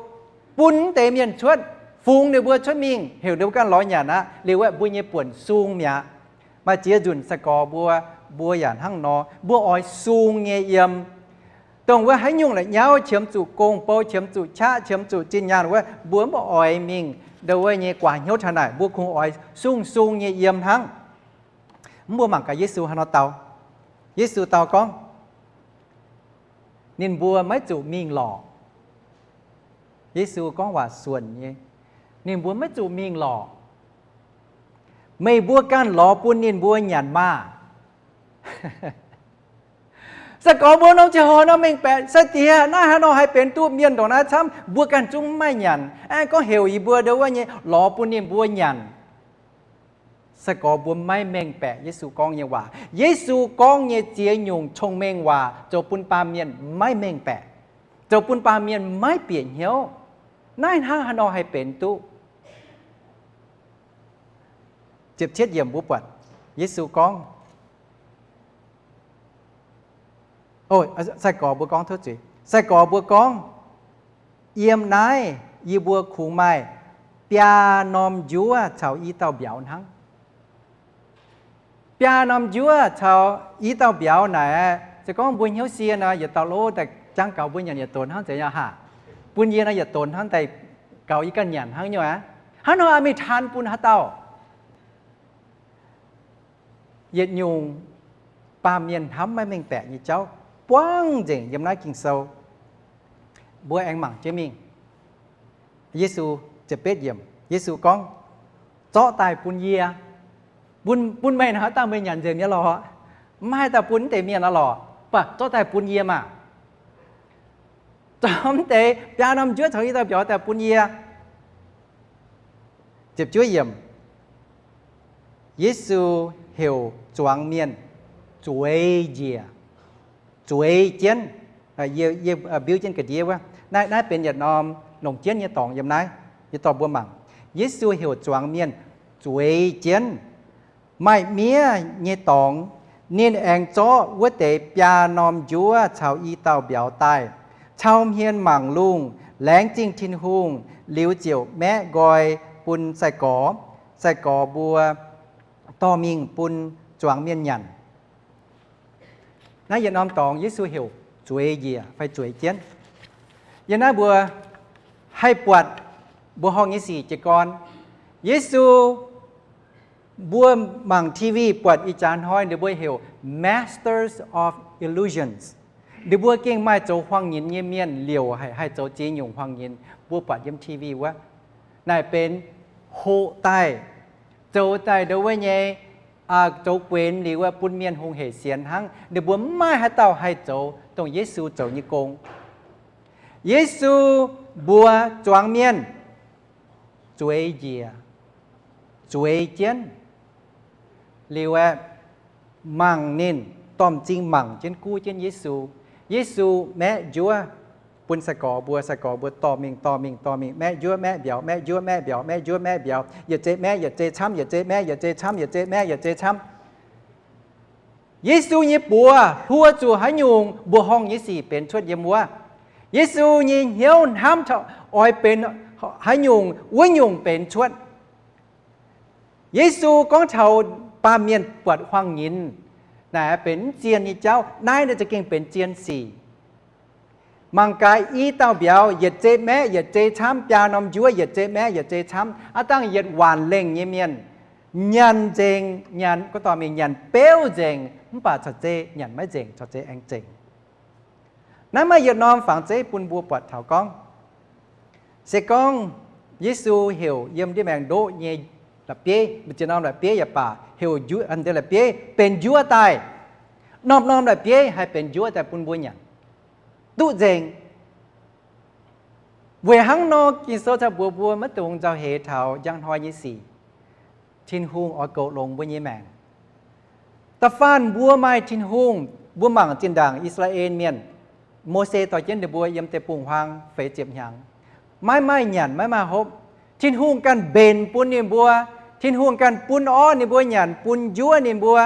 bun mv deix mienh cuotv, fungx ninh mbuo cuotv mingh, heuc ninh mbuo ganh lorz nyanc aqv. Liuz wuov mbuo nyei buonc sung mi'aqv. Maaih ziex nzunc sai-gorx mbuo, mbuo yaac hnangv nor, mbuo oix sung nyei yiem. Dongh wuov haaix nyungc la'nyauv qiemx zuqc gong-bou, qiemx zuqc qaqv, qiemx zuqc zinh nyaanh wuov, mbuo mv oix mingh ndo wuov nyei guaax hnyouv taux naaic, mbuo kungx oix sung-sung nyei yiem hnangv. Mv, mbuo mangc gaax Yesu haaix nor dau. Yesu dau gorngv, ninh mbuo maiv zuqc mingh lorqc. Yesu gorngv waac suonc nyei, ninh mbuo maiv zuqc mingh lorqc. Meih mbuo ganh lorz bun ninh mbuo nyanc maah! Sai-gorx mbuo norm ziangh hoc nor mengh baeqc, sai-diex, naaiv haaix nor haih benx duqv mienh ndongc naaiv camv, mbuo ganh zungv maiv nyanc. Aengx gorngv heuc yie mbuo ndo wuov nyei lorz bun ninh mbuo nyanc. Sai-gorx mbuo maiv mengh baeqc Yesu gorngv nyei waac. Yesu gorngv nyei ziex nyungc cong-mengh waac zoux bun baamh mienh maiv mengh baeqc, zoux bun baamh mienh maiv bieqc hnyouv. Naaiv hnangv haaix nor haih benx duqv? Ziepc cietv yiemc mbuo buatc Yesu gorngv, sai-gorx mbuo gorngv, tov zuiz, sai-gorx mbuo gorngv, Yiem naaiv yie mbuo kungx maaih biaa norm njuov caux i dauh mbiauz hnangv. Biaa norm njuov caux i dauh mbiauz naaic, se gorngv mbuo hnyouv sie nor, yietc dauh lov daaih jangx gaux mbuo nyanc yietc donx hnangv zeiz nyei haah? Bun yie nor yietc donx hnangv daaih gaux yie ganh nyanc hnangv nyei aqv. Hnangv nor mingh taan bun haaix dauh? Yietc nyungc baamh mienh hnamv maiv mengh baeqc nyei jauv buangv nzengc yiem naaiv Ging-Sou. Mbuo aengx mangc jienv mingh. Yesu, ziepc betv yiemc, Yesu gorngv, Zorqv daaih bun yie. Bun, bun meih nor, haaix dauh meih nyanc nzengc nyei lorqc. Maiv haih daaih bun mv deix mienh aqv lorqc. Baac zorqv daaih bun yie maah. Zorqv mv deix biaa norm njuov caux i dauh mbiauz daaih bun yie. Ziepc juov yiemc, Yesu heuc zuangx mienh zueiz njiec, zueiz jienv. Yie, yie biuv jienv ga'ndiev wuov. Naaiv, naaiv benx yietc norm longc jienv nyei dorngx yiem naaiv. Yie dorh mbuo mangc. Yesu heuc zuangx mienh zueiz jienv. Maaih miev nyei dorngx, ninh aengx zorqv wuov deix biaa norm njuov caux i dauh mbiauz daaih, cau hmien mangc lungh, laengz zingh Tin-Hungh, liuz ziouc maeqv nqoi bun sai-gorx. Sai-gorx mbuo dorh mingh bun zuangx mienh nyanc. Naaiv yietc norm dorngx Yesu heuc zueiz njiec fai zueiz jienv. Yiem naaiv mbuo haih buatc mbuoqc horngh nyei sic jiez gorn. Yesu, mbuo mangc T V buatc ih jaax hnoi ninh mbuo heuc masters of illusions. Ninh mbuo gengh maaih zoux huaang-nyinx nyei mienh liouc haic, haih zoux ziex nyungc huaang-nyinx. Mbuo buatc yiem T V wuov, naaic benx hoqc daaih, zoux daaih ndongc wuov nyei, zoux guenx liuz wuov bun mienh hungh heic sienx hnangv. Ninh mbuo maiv maaih haaix dauh haih zoux dongh Yesu zoux nyei gong. Yesu mbuox zuangx mienh zueiz njiec, zueiz jienv, liuz aeqv, mangc ninh, dorh m'zing mangc jienv guv jienv Yesu. Yesu maeqv njuov bun sai-gorx mbuo, sai-gorx mbuo dorh mingh, dorh mingh, dorh mingh, maeqv njuov maeqv mbiauz, maeqv njuov maeqv mbiauz, maeqv njuov maeqv mbiauz, yietc zei maeqv yietc zei camv, yietc zei maeqv yietc zei camv, yietc zei maeqv yietc zei camv. Yesu nyei buoz hluo zuqc haaix nyungc, mbuoqc horngh nyei sic benx cuotv yiem wuov. Yesu nyei hnyouv hnamv taux oix benx haaix nyungc, wuov nyungc benx cuotv. Yesu gorngv taux baamh mienh buatc huaang-nyinx, naaic benx mv zien nyei jauv. Naaiv naaiv za'gengh benx zien sic. Mangc gaax, i dauh mbiauz yietc zei maeqv yietc zei camv, biaa norm njuov yietc zei maeqv yietc zei camv. Aav dangh yietc waanc lengh nyei mienh nyanc nzengc, nyanc, gorngv dorh mingh nyanc beuv nzengc, mv baac corc zei nyanc maiv nzengc, corc zei aengx zengc. Naaiv maaih yietc norm fangx zeiv bun mbuo buatc taux gorngv, se gorngv Yesu heuc yiem ndiev maengx ndoqv nyei la'bieiv, mbu'ziex norm la'bieiv yaac baac, heuc njuov, ndiev la'bieiv benx njuov daaih, norm-norm la'bieiv haih benx njuov daaih bun mbuo nyanc duqv nzengc. Weic hnangv nor, Ging-Sou caux mbuox mbuo maiv dungx nzauh heix taux njang hnoi nyei sic. Tin-Hungh oix goux longx mbuo nyei maengc. Da'faanh mbuo maaih Tin-Hungh, mbuo mangc zinh ndaangc I^saa^laa^en Mienh, Mose dorh jienv ninh mbuo yiem deic-bung-huaang feix ziepc hnyangx, maiv maaih nyanc, maiv maaih hopv. Tin-Hungh ganh mbenc bun ninh mbuo. Tin-Hungh ganh bun orv ninh mbuo nyanc, bun njuov ninh mbuo,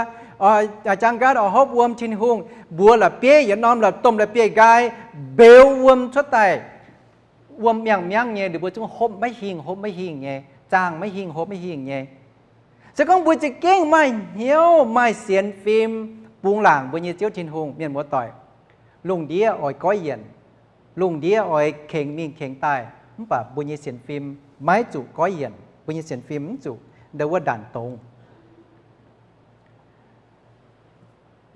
jangx nqaatv oix hopv wuom. Tin-Hungh mbuox la'bieiv yietc norm la'domh la'bieiv-nqaai mbeux wuom cuotv daaih. Wuom miangh-miangv nyei, ninh mbuo zungv hopv maiv hingh, hopv maiv hingh nyei, zaangh maiv hingh, hopv maiv hingh nyei. Se gorngv mbuo za'gengh maaih hnyouv, maaih sienx fim, bungx laangc mbuo nyei Ziouv Tin-Hungh, mienh muoz-doic, lungh ndiev oix goiv yienc, lungh ndiev oix kengx mingh kengx daaih, mv baac mbuo nyei sienx fim maiv zuqc goiv yienc, mbuo nyei sienx fim mv zuqc ndau wuov ndanc dongz.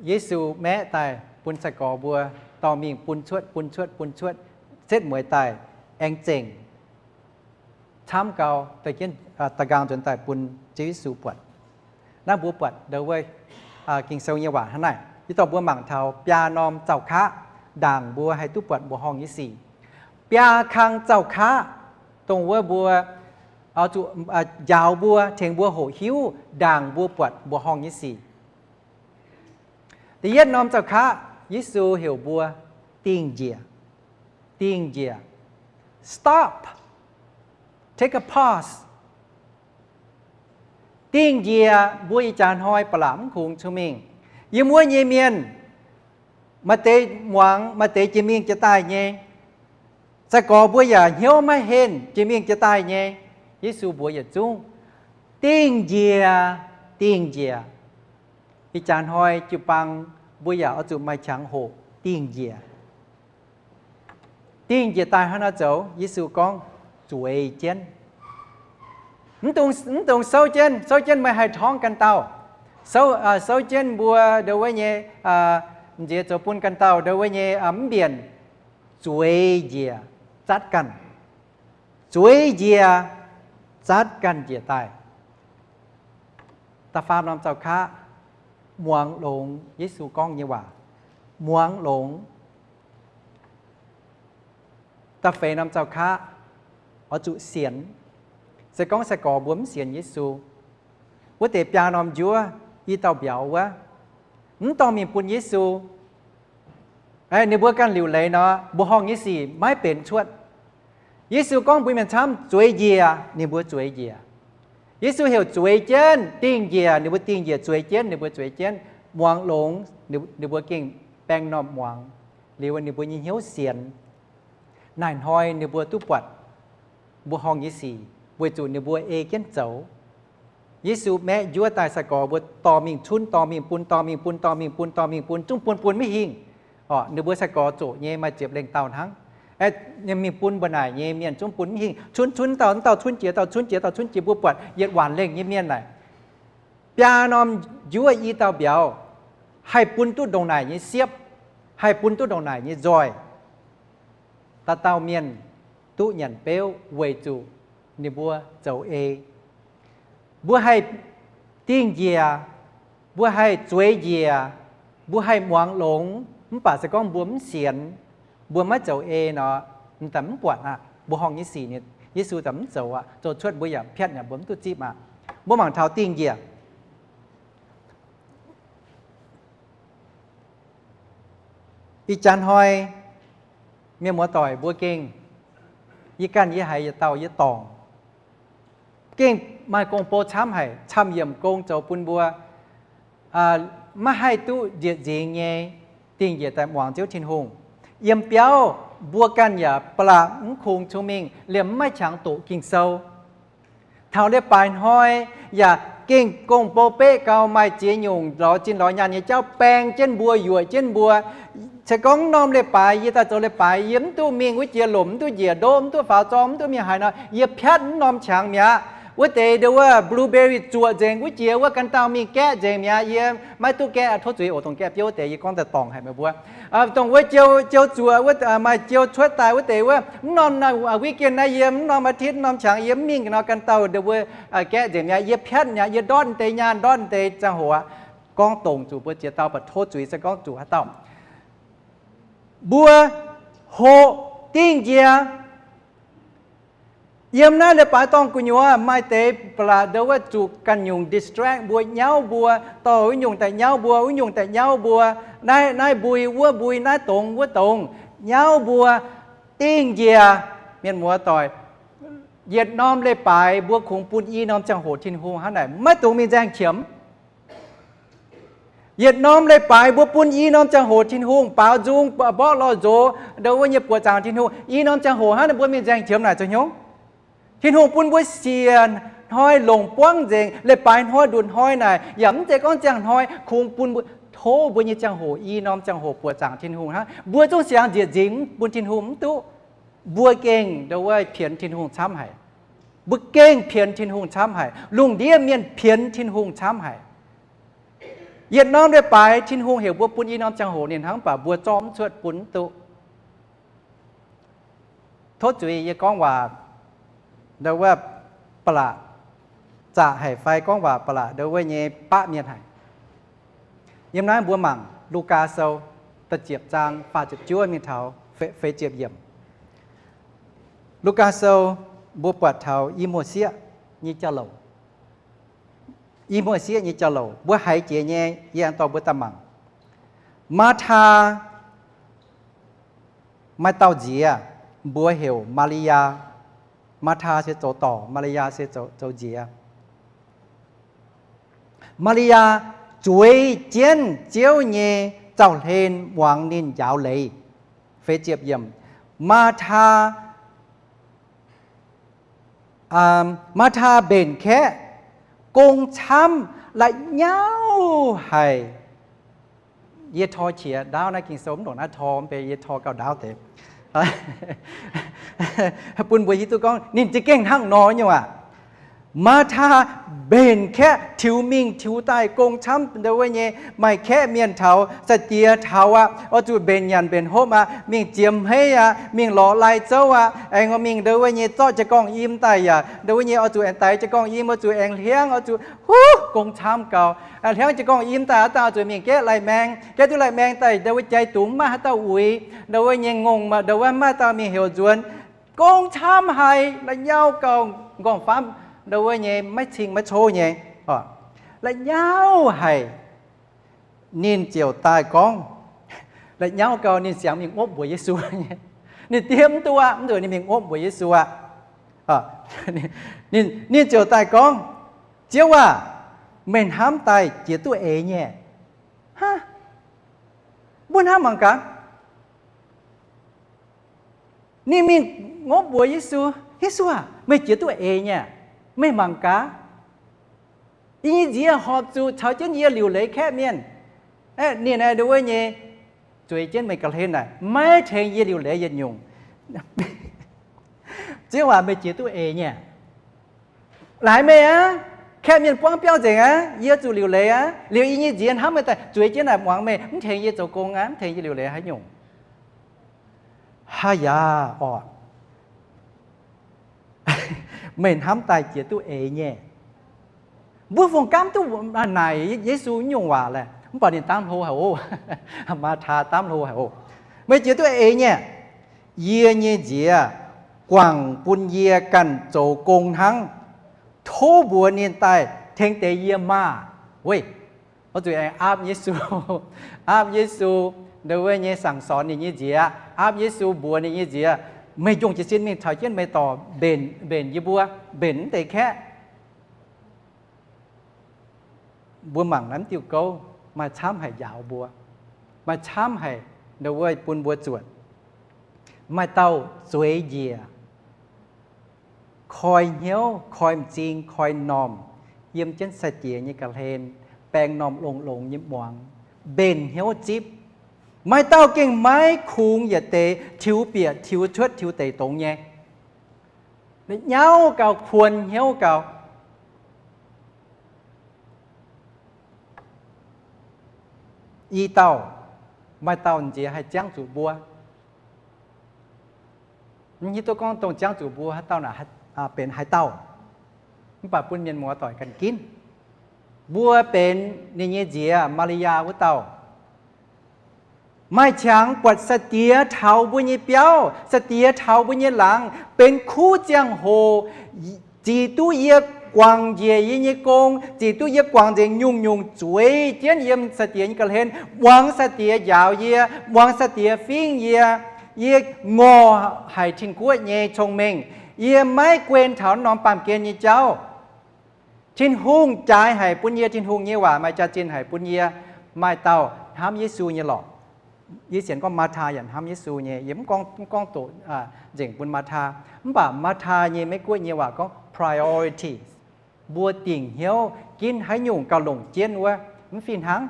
Yesu maeqv daaih bun sai-gorx mbuo dorh mingh bun cuotv, bun cuotv, bun cuotv, setv mueiz daaih aengx zengc, camv gau, da'nqaang nzuonx daaih bun Ziouv Yesu buatc. Naaiv mbuo buatc ndau wuov Ging-Sou nyei waac hnangv naaic. Yie dorh mbuo mangc taux biaa norm zaux kaqv ndaangc mbuo haih duqv buatc mbuoqc horngh nyei sic. Biaa kang zaux kaqv dongh wuov mbuo zuqc njaaux mbuo, tengx mbuo hoqc hiuv ndaangc mbuo buatc mbuoqc horngh nyei sic. Da'yietv norm zaux kaqv, Yesu heuc mbuo dingh njiec, dingh njiec, stop. take a pause, dingh njiec. Mbuo ih jaax hnoi ba'laqc mv kungx cong-mengh. Yiem wuov nyei mienh, maaih deix muangx, maaih deix jiex mingh jiex daaih nyei. Sai-gorx mbuo yaac hnyouv maiv henh, jiex mingh jiex daaih nyei. Yesu mbuox yietc zungv, dingh njiec, dingh njiec. Ih jaax hnoi jiu-baang mbuo yaac oix zuqc maaih qangx hoqc dingh njiec. Dingh njiec daaih hnangv naaiv zoux, Yesu gorngv, zueiz jienv. Mv dungx, mv dungx souv jienv, souv jienv meih haih torngv ganh dauh. Souv, souv jienv mbuo ndongc wuov nyei, nziex zoux bun ganh dauh ndongc wuov nyei mv mbienc. Zueiz njiec, zatv ganh. Zueiz njiec, zatv ganh njiec daaih. Da'faam norm zaux kaqv, muangx longx Yesu gorngv nyei waac. Muangx longx. Da'feix norm zaux kaqv, oix zuqc sienx. Se gorngv sai-gorx mbuo mv sienx Yesu, wuov deix biaa norm njuov, i dauh mbiauz wuov, mv dorh mingh bun Yesu, ninh mbuo ganh liuc leiz nor, mbuoqc horngh nyei sic maiv benx cuotv. Yesu gorngv mbuo mienh camv zueiz njiec, ninh mbuo zueiz njiec. Yesu heuc zueiz jienv dingh njiec, ninh mbuo dingh njiec zueiz jienv, ninh mbuo zueiz jienv. Muangx longx, ninh mbuo gengh baeng m'normh muangx, liuz ninh mbuo nyei hnyouv sienx. Naaic hnoi ninh mbuo duqv buatc mbuoqc horngh nyei sic weic zuqc ninh mbuo ei jienv zoux. Yesu maeqv njuov daaih sai-gorx mbuo dorh mingh cunv, dorh mingh bun, dorh mingh bun, dorh mingh bun, dorh mingh bun, zungv bun bun maiv hingh. Orqc, ninh mbuo sai-gorx zoqc nyei maaih ziepc lengh dauh hnangv. Mingh bun mbuo naaic nyei mienh zungv bun maiv hingh. Cunv, cunv dauh, dauh cunv jiex, dauh cunv jiex, dauh cunv jiex, mbuo buatc yietc waanc lengh nyei mienh naaic, biaa norm njuov i dauh mbiauz, haih bun duqv ndongc naaic nyei siepv, haih bun duqv ndongc naaic nyei nzoih. Dauh dauh mienh duqv nyanc beuv weic zuqc ninh mbuo zoux ei. Mbuo haih dingh njiec, mbuo haih zueiz njiec, mbuo haih muangx longx, mv baac se gorngv mbuo mv sienx, mbuo maiv zoux ei nor, m'daaih mv buatc aqv. Mbuoqc horngh nyei sic, Yesu daaih mv zoux aqv. Zoux cuotv mbuo yaac piatv, yaac mbuo mv duqv zipv aqv. Mbuo mangc taux dingh njiec. Ih jaax hnoi mienh muoz-doic mbuo gengh, yie ganh yie haiz yietc dauh yie dorngc, gengh maaih gong-bou camv haic, camv yiemc gong zoux bun mbuo maiv haih duqv njiec nzingx nyei dingh njiec daaih muangx Ziouv Tin-Hungh. Yiem biauv mbuo ganh yaac ba'laqc mv kungx cong-mengh, liemh mv maaih qangx doqc Ging-Sou. Taux leiz-baaix hnoi yaac gengh gong-bou beqv gau, maaih ziex nyungc lorz zinh lorz nyaanh nyei jauv baeng jienv mbuo, yuoqc jienv mbuo. Se gorngv mv norm leiz-baaix yie daaih zoux leiz-baaix, yie mv duqv mingh wuov jiex lomc, mv duqv njiec ndoqv, mv duqv faaux zorng, mv duqv mingh haaix nor, yie piatv mv norm qangx mi'aqv. Wuov deix ndongc wuov blueberry zuoqc nzengc, wuov jiex wuov ganh dauh mingh gaeqv nzengc mi'aqv. Yie maiv duqv gaeqv, tov zuiz oc, dongh gaeqv biouv deix yie gorngv daaih dorngc haic meih mbuo. Dongh wuov jiou, jiou zuoqc wuov, maaih jiou cuotv daaih wuov deix wuov, mv norm weekend naaiv yie, mv norm อาทิตย์ mv norm qangx yie mv mingh nor, ganh dauh ndongc wuov gaeqv nzengc mi'aqv. Yie piatv mi'aqv, yie ndortv deix nyaanh, ndortv deix ziangh hoc aqv. Gorngv dongc zuqc mbuo ziex dauh, baac tov zuiz se gorngv zuqc haaix dauh. Mbuo hoqc dingh njiec. Yiem naaiv leiz-baaix dorngh gu'nyuoz maaih deix ba'laqc ndongc wuov zuqc ganh nyungc distract mbuo, nyauv mbuo, dorh wuov nyungc daaih nyauv mbuo, wuov nyungc daaih nyauv mbuo, naaiv, naaiv mbui, wuov mbui, naaiv dongz, wuov dongz, nyauv mbuo. Dingh njiec, mienh muoz-doic, yietc norm leiz-baaix mbuo kungx bun i norm ziangh hoc Tin-Hungh hnangv naaic, maiv dungx mingh nzaeng qiemx. Yietc norm leiz-baaix mbuo bun i norm ziangh hoc Tin-Hungh, baaux nzung, mborqv lorh nzox, ndongc wuov nyei buoqc zaangc Tin-Hungh. I norm ziangh hoc hnangv naaic mbuo mingh nzaeng qiemx naaic zoux hnyouv. Tin-Hungh bun mbuo siec hnoi longc buangv nzengc, leiz-baaix hnoi, nduqc hnoi naaic, yaac mv zeiz gorngv ziangh hnoi, kungx bun mbuo, tov mbuo nyei ziangh hoc, i norm ziangh hoc buoqc zaangc Tin-Hungh hnangv. Mbuo zungv siangx njiec nzingx bun Tin-Hungh mv duqv. Mbuo gengh ndongc wuov pienx Tin-Hungh camv haic. Mbuo gengh pienx Tin-Hungh camv haic. Lungh ndiev mienh pienx Tin-Hungh camv haic. Yietc norm leiz-baaix Tin-Hungh heuc mbuo bun i norm ziangh hoc ninh hnangv, mv baac mbuo zorqv mv cuotv, bun mv duqv. Tov zuiz yie gorngv waac ndongc wuov ba'laqc zaqc haic fai gorngv waac ba'laqc ndongc wuov nyei baqv mienh haic. Yiem naaiv mbuo mangc Lugaa Sou da'ziepc zaang faah ziepc juov mingh taux feix ziepc yiemc. Lugaa Sou mbuo buatc taux i muoz-sieqv nyei jauv-louc. I muoz-sieqv nyei jauv-louc mbuo haiz jiex nyei, yie aengx dorh mbuo daaih mangc. Maataa maaih dauh nziex, mbuox heuc Maa^li^yaa. Maa^taa se zoux dorc, Maa^li^yaa se zoux, zoux nziex. Maa^li^yaa zueiz jienv Ziouv nyei zaux-hlen muangx ninh njaaux leiz. Feix ziepc yiemc. Maa^taa, Maa^taa mbenc kaeqv, gong camv, la'nyauv haic. Yie tor qiex ndaauv naaiv Ging-Sou, mv ndongc naaiv tor mv bei, yie tor gauh ndaauv deix bun mbuo hiuv duqv gorngv ninh za'gengh hnangv nor nyei aac. Maa^taa mbenc kaeqv tiux mingh tiux daaih gong camv ndau wuov nyei, maaih kaeqv mienh taux, sai-diex taux aqv, oix zuqc mbenc nyanc mbenc hopv aqv, mingh ziemx hmeiv aqv, mingh lorz lai zouv aqv, aengx mingh ndau wuov nyei zorqv jiez gorngv im daaih yaac ndau wuov nyei oix zuqc aengx daix jiez gorngv im, oix zuqc aengx hliangv, oix zuqc, huv, gong camv gau. Hliangv jiez gorngv im daaih, haaix dauh oix zuqc mingh gaeqv lai-maeng, gaeqv duqv lai-maeng daaih ndau wuov jai dungz mv maaih haaix dauh uix, ndau wuov nyei ngongh, ndau wuov mv maaih dauh mingh heuc nzuonx. Gong camv haic, la'nyauv gau, nqorngv-famv ndau wuov nyei maiv cing maiv cov nyei, la'nyauv haic. Ninh ziouc daaih gorngv, la'nyauv gau ninh siangx mingh ngopv mbuox Yesu nyei. Ninh diev mv duqv aqv, mv nzunc ninh mingh ngopv mbuox Yesu aqv. Ninh ziouc daaih gorngv, Ziouv aac, meih hnamv daaih jiex duqv eix nyei. Mbuo hnamv mangc gaax. Ninh mingh ngopv mbuox Yesu, Yesu aac, meih jiex duqv eix nyei. Meih mangc gaax, yie nyei nziex horpc zuqc caux jienv yie liuc leiz kaeqv mienh. Ninh aeqv, ndau wuov nyei, zueiz jienv meih ga'hlen naaic, maiv tengx yie liuc leiz yietc nyungc. Ziouv aac, meih jiex duqv eix nyei. Laaix meih aqv, kaeqv mienh buangv biauv nzengc aqv, yie zuqc liuc leiz aqv. Liuz yie nyei nziex hnamv meih daaih zueiz jienv naaic muangx meih, mv tengx yie zoux gong aqv, mv tengx yie liuc leiz haaix nyungc. Haaix yaac orqc, meih hnamv daaih jiex duqv eix nyei. Mbuo fungx gaamv duqv naaic Yesu nyungc waac laeh, mv baac ninh daamv hlo haic oc. Maa^taa daamv hlo haic oc. Meih jiex duqv eix nyei. Yie nyei nziex guangc bun yie ganh zoux gong hnangv. Tov mbuox ninh daaih tengx deix yie maah. Weic, oix zuqc aengx aapv Yesu, aapv Yesu, ndau wuov nyei สั่งสอน ninh nyei nziex, aapv Yesu mbuox ninh nyei nziex, meih njongc jiez sin mingh caux jienv meih dorc mbenc, mbenc yie mbuo, mbenc mv deix kaeqv. Mbuo mangc naaiv diuh gouv maaih camv haic njaaux mbuo, maaih camv haic ndau wuov bun mbuo zuotc. Maaih dauh zueiz njiec, koi hnyouv, koi m'zing, koi m'normh, yiem jienv sai-diex nyei ga'hlen, baeng m'normh longx-longx nyei muangx, mbenc hnyouv zipv. Maaih dauh gengh maiv kungx yietc deix, tiux bieqc tiux cuotv tiux deic dongz nyei, nyauv gau, kuon hnyouv gau. I dauh, maaih dauh nziex haih ziangv zuqc mbuo. Mv hiuv duqv gorngv dongh ziangv zuqc mbuo haaix dauh naaic benx haaix dauh, mv baac bun mienh muoz-doic ganh ginv. Mbuo benx ninh nyei nziex, Maa^li^yaa wuov dauh. Maaih qangx buatc sai-diex taux mbuo nyei biauv, sai-diex taux mbuo nyei laangz, benx kuv ziangh hoc, zic duqv yie guangc njiec yie nyei gong, zic duqv yie guangc nzengc nyungc-nyungc zueiz jienv yiem sai-diex nyei ga'hlen, muangx sai-diex njaaux yie, muangx sai-diex fingv yie. Yie ngorc haic Tin-Guoqv nyei cong-mengh. Yie maiv guen taux norm baamh gen nyei jauv. Tin-Hungh jaaix haic bun yie, Tin-Hungh nyei waac maaih jaax-zinh haic bun yie. Maaih dauh hnamv Yesu nyei lorqc. Yie sienx gorngv Maa^taa yaac hnamv Yesu nyei. Yie mv gorngv, mv gorngv doqc nzengc bun Maa^taa. Mv baac Maa^taa nyei Meiv-Guoqv nyei waac gorngv priorities. Mbuo dingc hnyouv ginv haaix nyungc gauh longc jienv wuov, mv fih hnangv.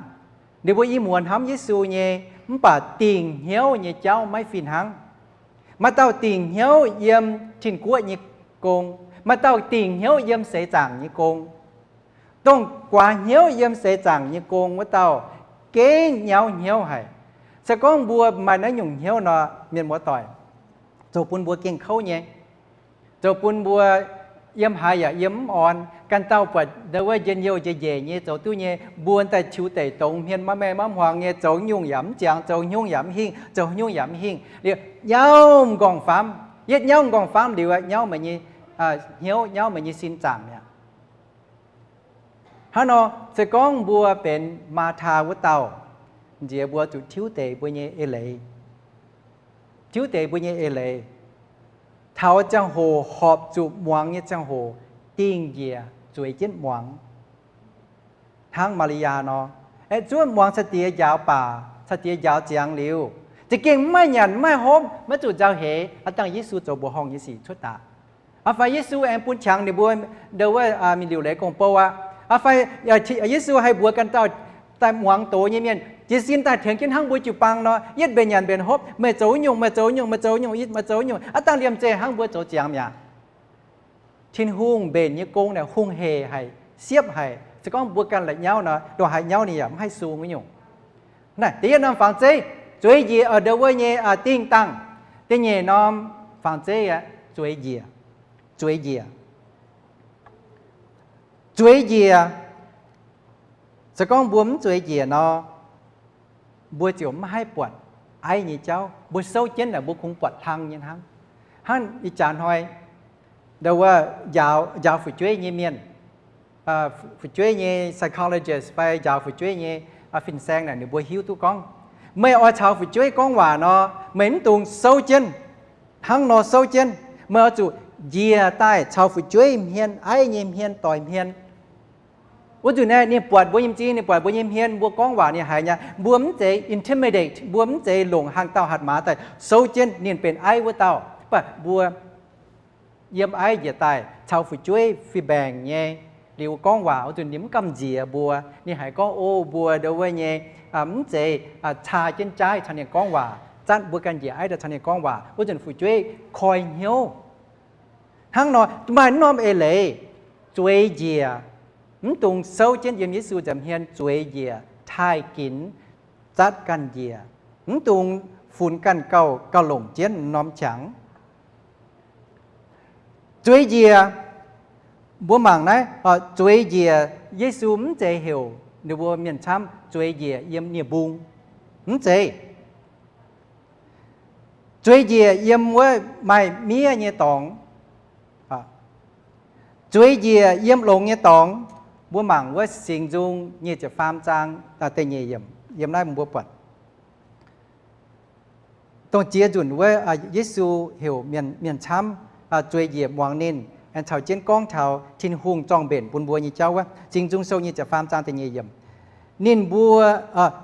Ninh mbuo i muonz hnamv Yesu nyei, mv baac dingc hnyouv nyei jauv maiv fih hnangv. Maaih dauh dingc hnyouv yiem Tin-Guoqv nyei gong, maaih dauh dingc hnyouv yiem seix zaangc nyei gong. Dongh guaax hnyouv yiem seix zaangc nyei gong wuov dauh gengh nyauv hnyouv haic. Se gorngv mbuo maaih naaiv nyungc hnyouv nor, mienh muoz-doic, zoux bun mbuo gengh kouv nyei. Zoux bun mbuo yiem haaix yaac yiem mv orn. Ganh dauh buatc ndau wuov njien-youh njiec nyeic nyei zoux duqv nyei, mbuo daaih tiux deic dongz hmien maiv maengh maiv hmuangx nyei, zoux nyungc yaac mv ziangx, zoux nyungc yaac mv hingh, zoux nyungc yaac mv hingh. Liuz nyauv m'nqorngv-famv. Yietv nyauv m'nqorngv-famv liuz, nyauv meih nyei hnyouv, nyauv meih nyei sin zaangc mi'aqv. Hnangv nor, se gorngv mbuo benx Maa^taa wuov dauh, nziex mbuo zuqc tiuv deix mbuo nyei eix leiz. Tiuv deix mbuo nyei eix leiz. taux ziangh hoc horpc zuqc muangx nyei ziangh hoc, dingh njiec zueiz jienv muangx. Hnangv Maa^li^yaa nor, aeqv, zuov muangx caux diex njaaux baac, caux diex njaaux ziangx liuz, za'gengh mv maaih nyanc, mv maaih hopv, maiv zuqc nzauh heix, aav dangh Yesu zoux mbuoqc horngh nyei sic cuotv daaih. Aa, fai Yesu aengx bun qangx ninh mbuo ndo wuov, aa, mingh liuc leiz gong bou aqv. Aa, fai Yesu haih mbuox ganh dauh daaih muangx doz nyei mienh, jiez sin daaih tengx jienv hnangv mbuo jiu-baang nor, yietv mbenc nyanc mbenc hopv, meih zoux nyungc, meih zoux nyungc, meih zoux nyungc, meih zoux nyungc, aav dangh liemh zeih hnangv mbuo zoux ziangx mi'aqv. Tin-Hungh mbenc nyei gong naaic hungh hec haic, siepv haic. Se gorngv mbuo ganh la'nyauv nor, ndongc haaix nyauv ninh yaac mv haih sung wuov nyungc. Naaiv da'yietv norm fangx zeiv, zueiz njiec, aa, ndo wuov nyei, aa, dingh dangh. Da'nyeic norm fangx zeiv aeqv, zueiz njiec. Zueiz njiec. Zueiz njiec. Se gorngv mbuo mv zueiz njiec nor, mbuo ziouc mv haih buatc aiv nyei jauv. Mbuo souv jienv naaic mbuo kungx buatc hlang nyei hnangv. Hnangv ih jaax hnoi, ndo wuov njaaux, njaaux fu'jueiv nyei mienh, aa, fu'jueiv nyei psychologist fai njaaux fu'jueiv nyei, aa, fin-saeng naaic ninh mbuo hiuv duqv gorngv, meih oix caux fu'jueiv gorngv waac nor, meih mv dungx souv jienv, hnangv nor souv jienv. Meih oix zuqc njiec daaih caux fu'jueiv hmien, aiv nyei hmien, doic hmien. Wuov nzunc naaiv ninh buatc mbuo nyei m'zing, ninh buatc mbuo nyei hmien, mbuo gorngv waac ninh haiz nyei. Mbuo mv zeiz intimidate, mbuo mv zeiz longc hlang dauh hatc maaz daaih souv jienv ninh benx aiv wuov dauh. Mv baac mbuo yiem aiv njiec daaih caux fu'jueiv fih mbaengc nyei liuz gorngv waac, wuov nzunc ninh mv gamh nziex mbuo. Ninh haiz gorngv, o, mbuo ndo wuov nyei, mv zeiz caa jienv jaaiv caux ninh gorngv waac, zanv mbuo ganh njiec aiv daaih caux ninh gorngv waac. Wuov nzunc fu'jueiv koi hnyouv. Hnangv nor, maaih norm eix leiz, zueiz njiec, mv dungx souv jienv yiem Yesu nza'hmien zueiz njiec, taaih ginx, zatv ganh njiec, mv dungx funx ganh gauh, gauh longc jienv norm qangx. Zueiz njiec, mbuo mangc naaiv, zueiz njiec, Yesu mv zeiz heuc ninh mbuo mienh camv zueiz njiec yiem nie-mbung. Mv zeiz. Zueiz njiec yiem wuov maaih miev nyei dorngx. Zueiz njiec yiem longx nyei dorngx. Mbuo mangc wuov Singx Nzung nyic ziepc faam zaang da'nyeic yiemc, yiem naaiv mbuo buatc dongh ziex nzunc wuov Yesu heuc mienh, mienh camv zueiz njiec muangx ninh, aengx caux jienv gorngv taux Tin-Hungh zorng-mbenc bun mbuo nyei jauv wuov. Singx Nzung Sou nyic ziepc faam zaang da'nyeic yiemc. Ninh mbuo,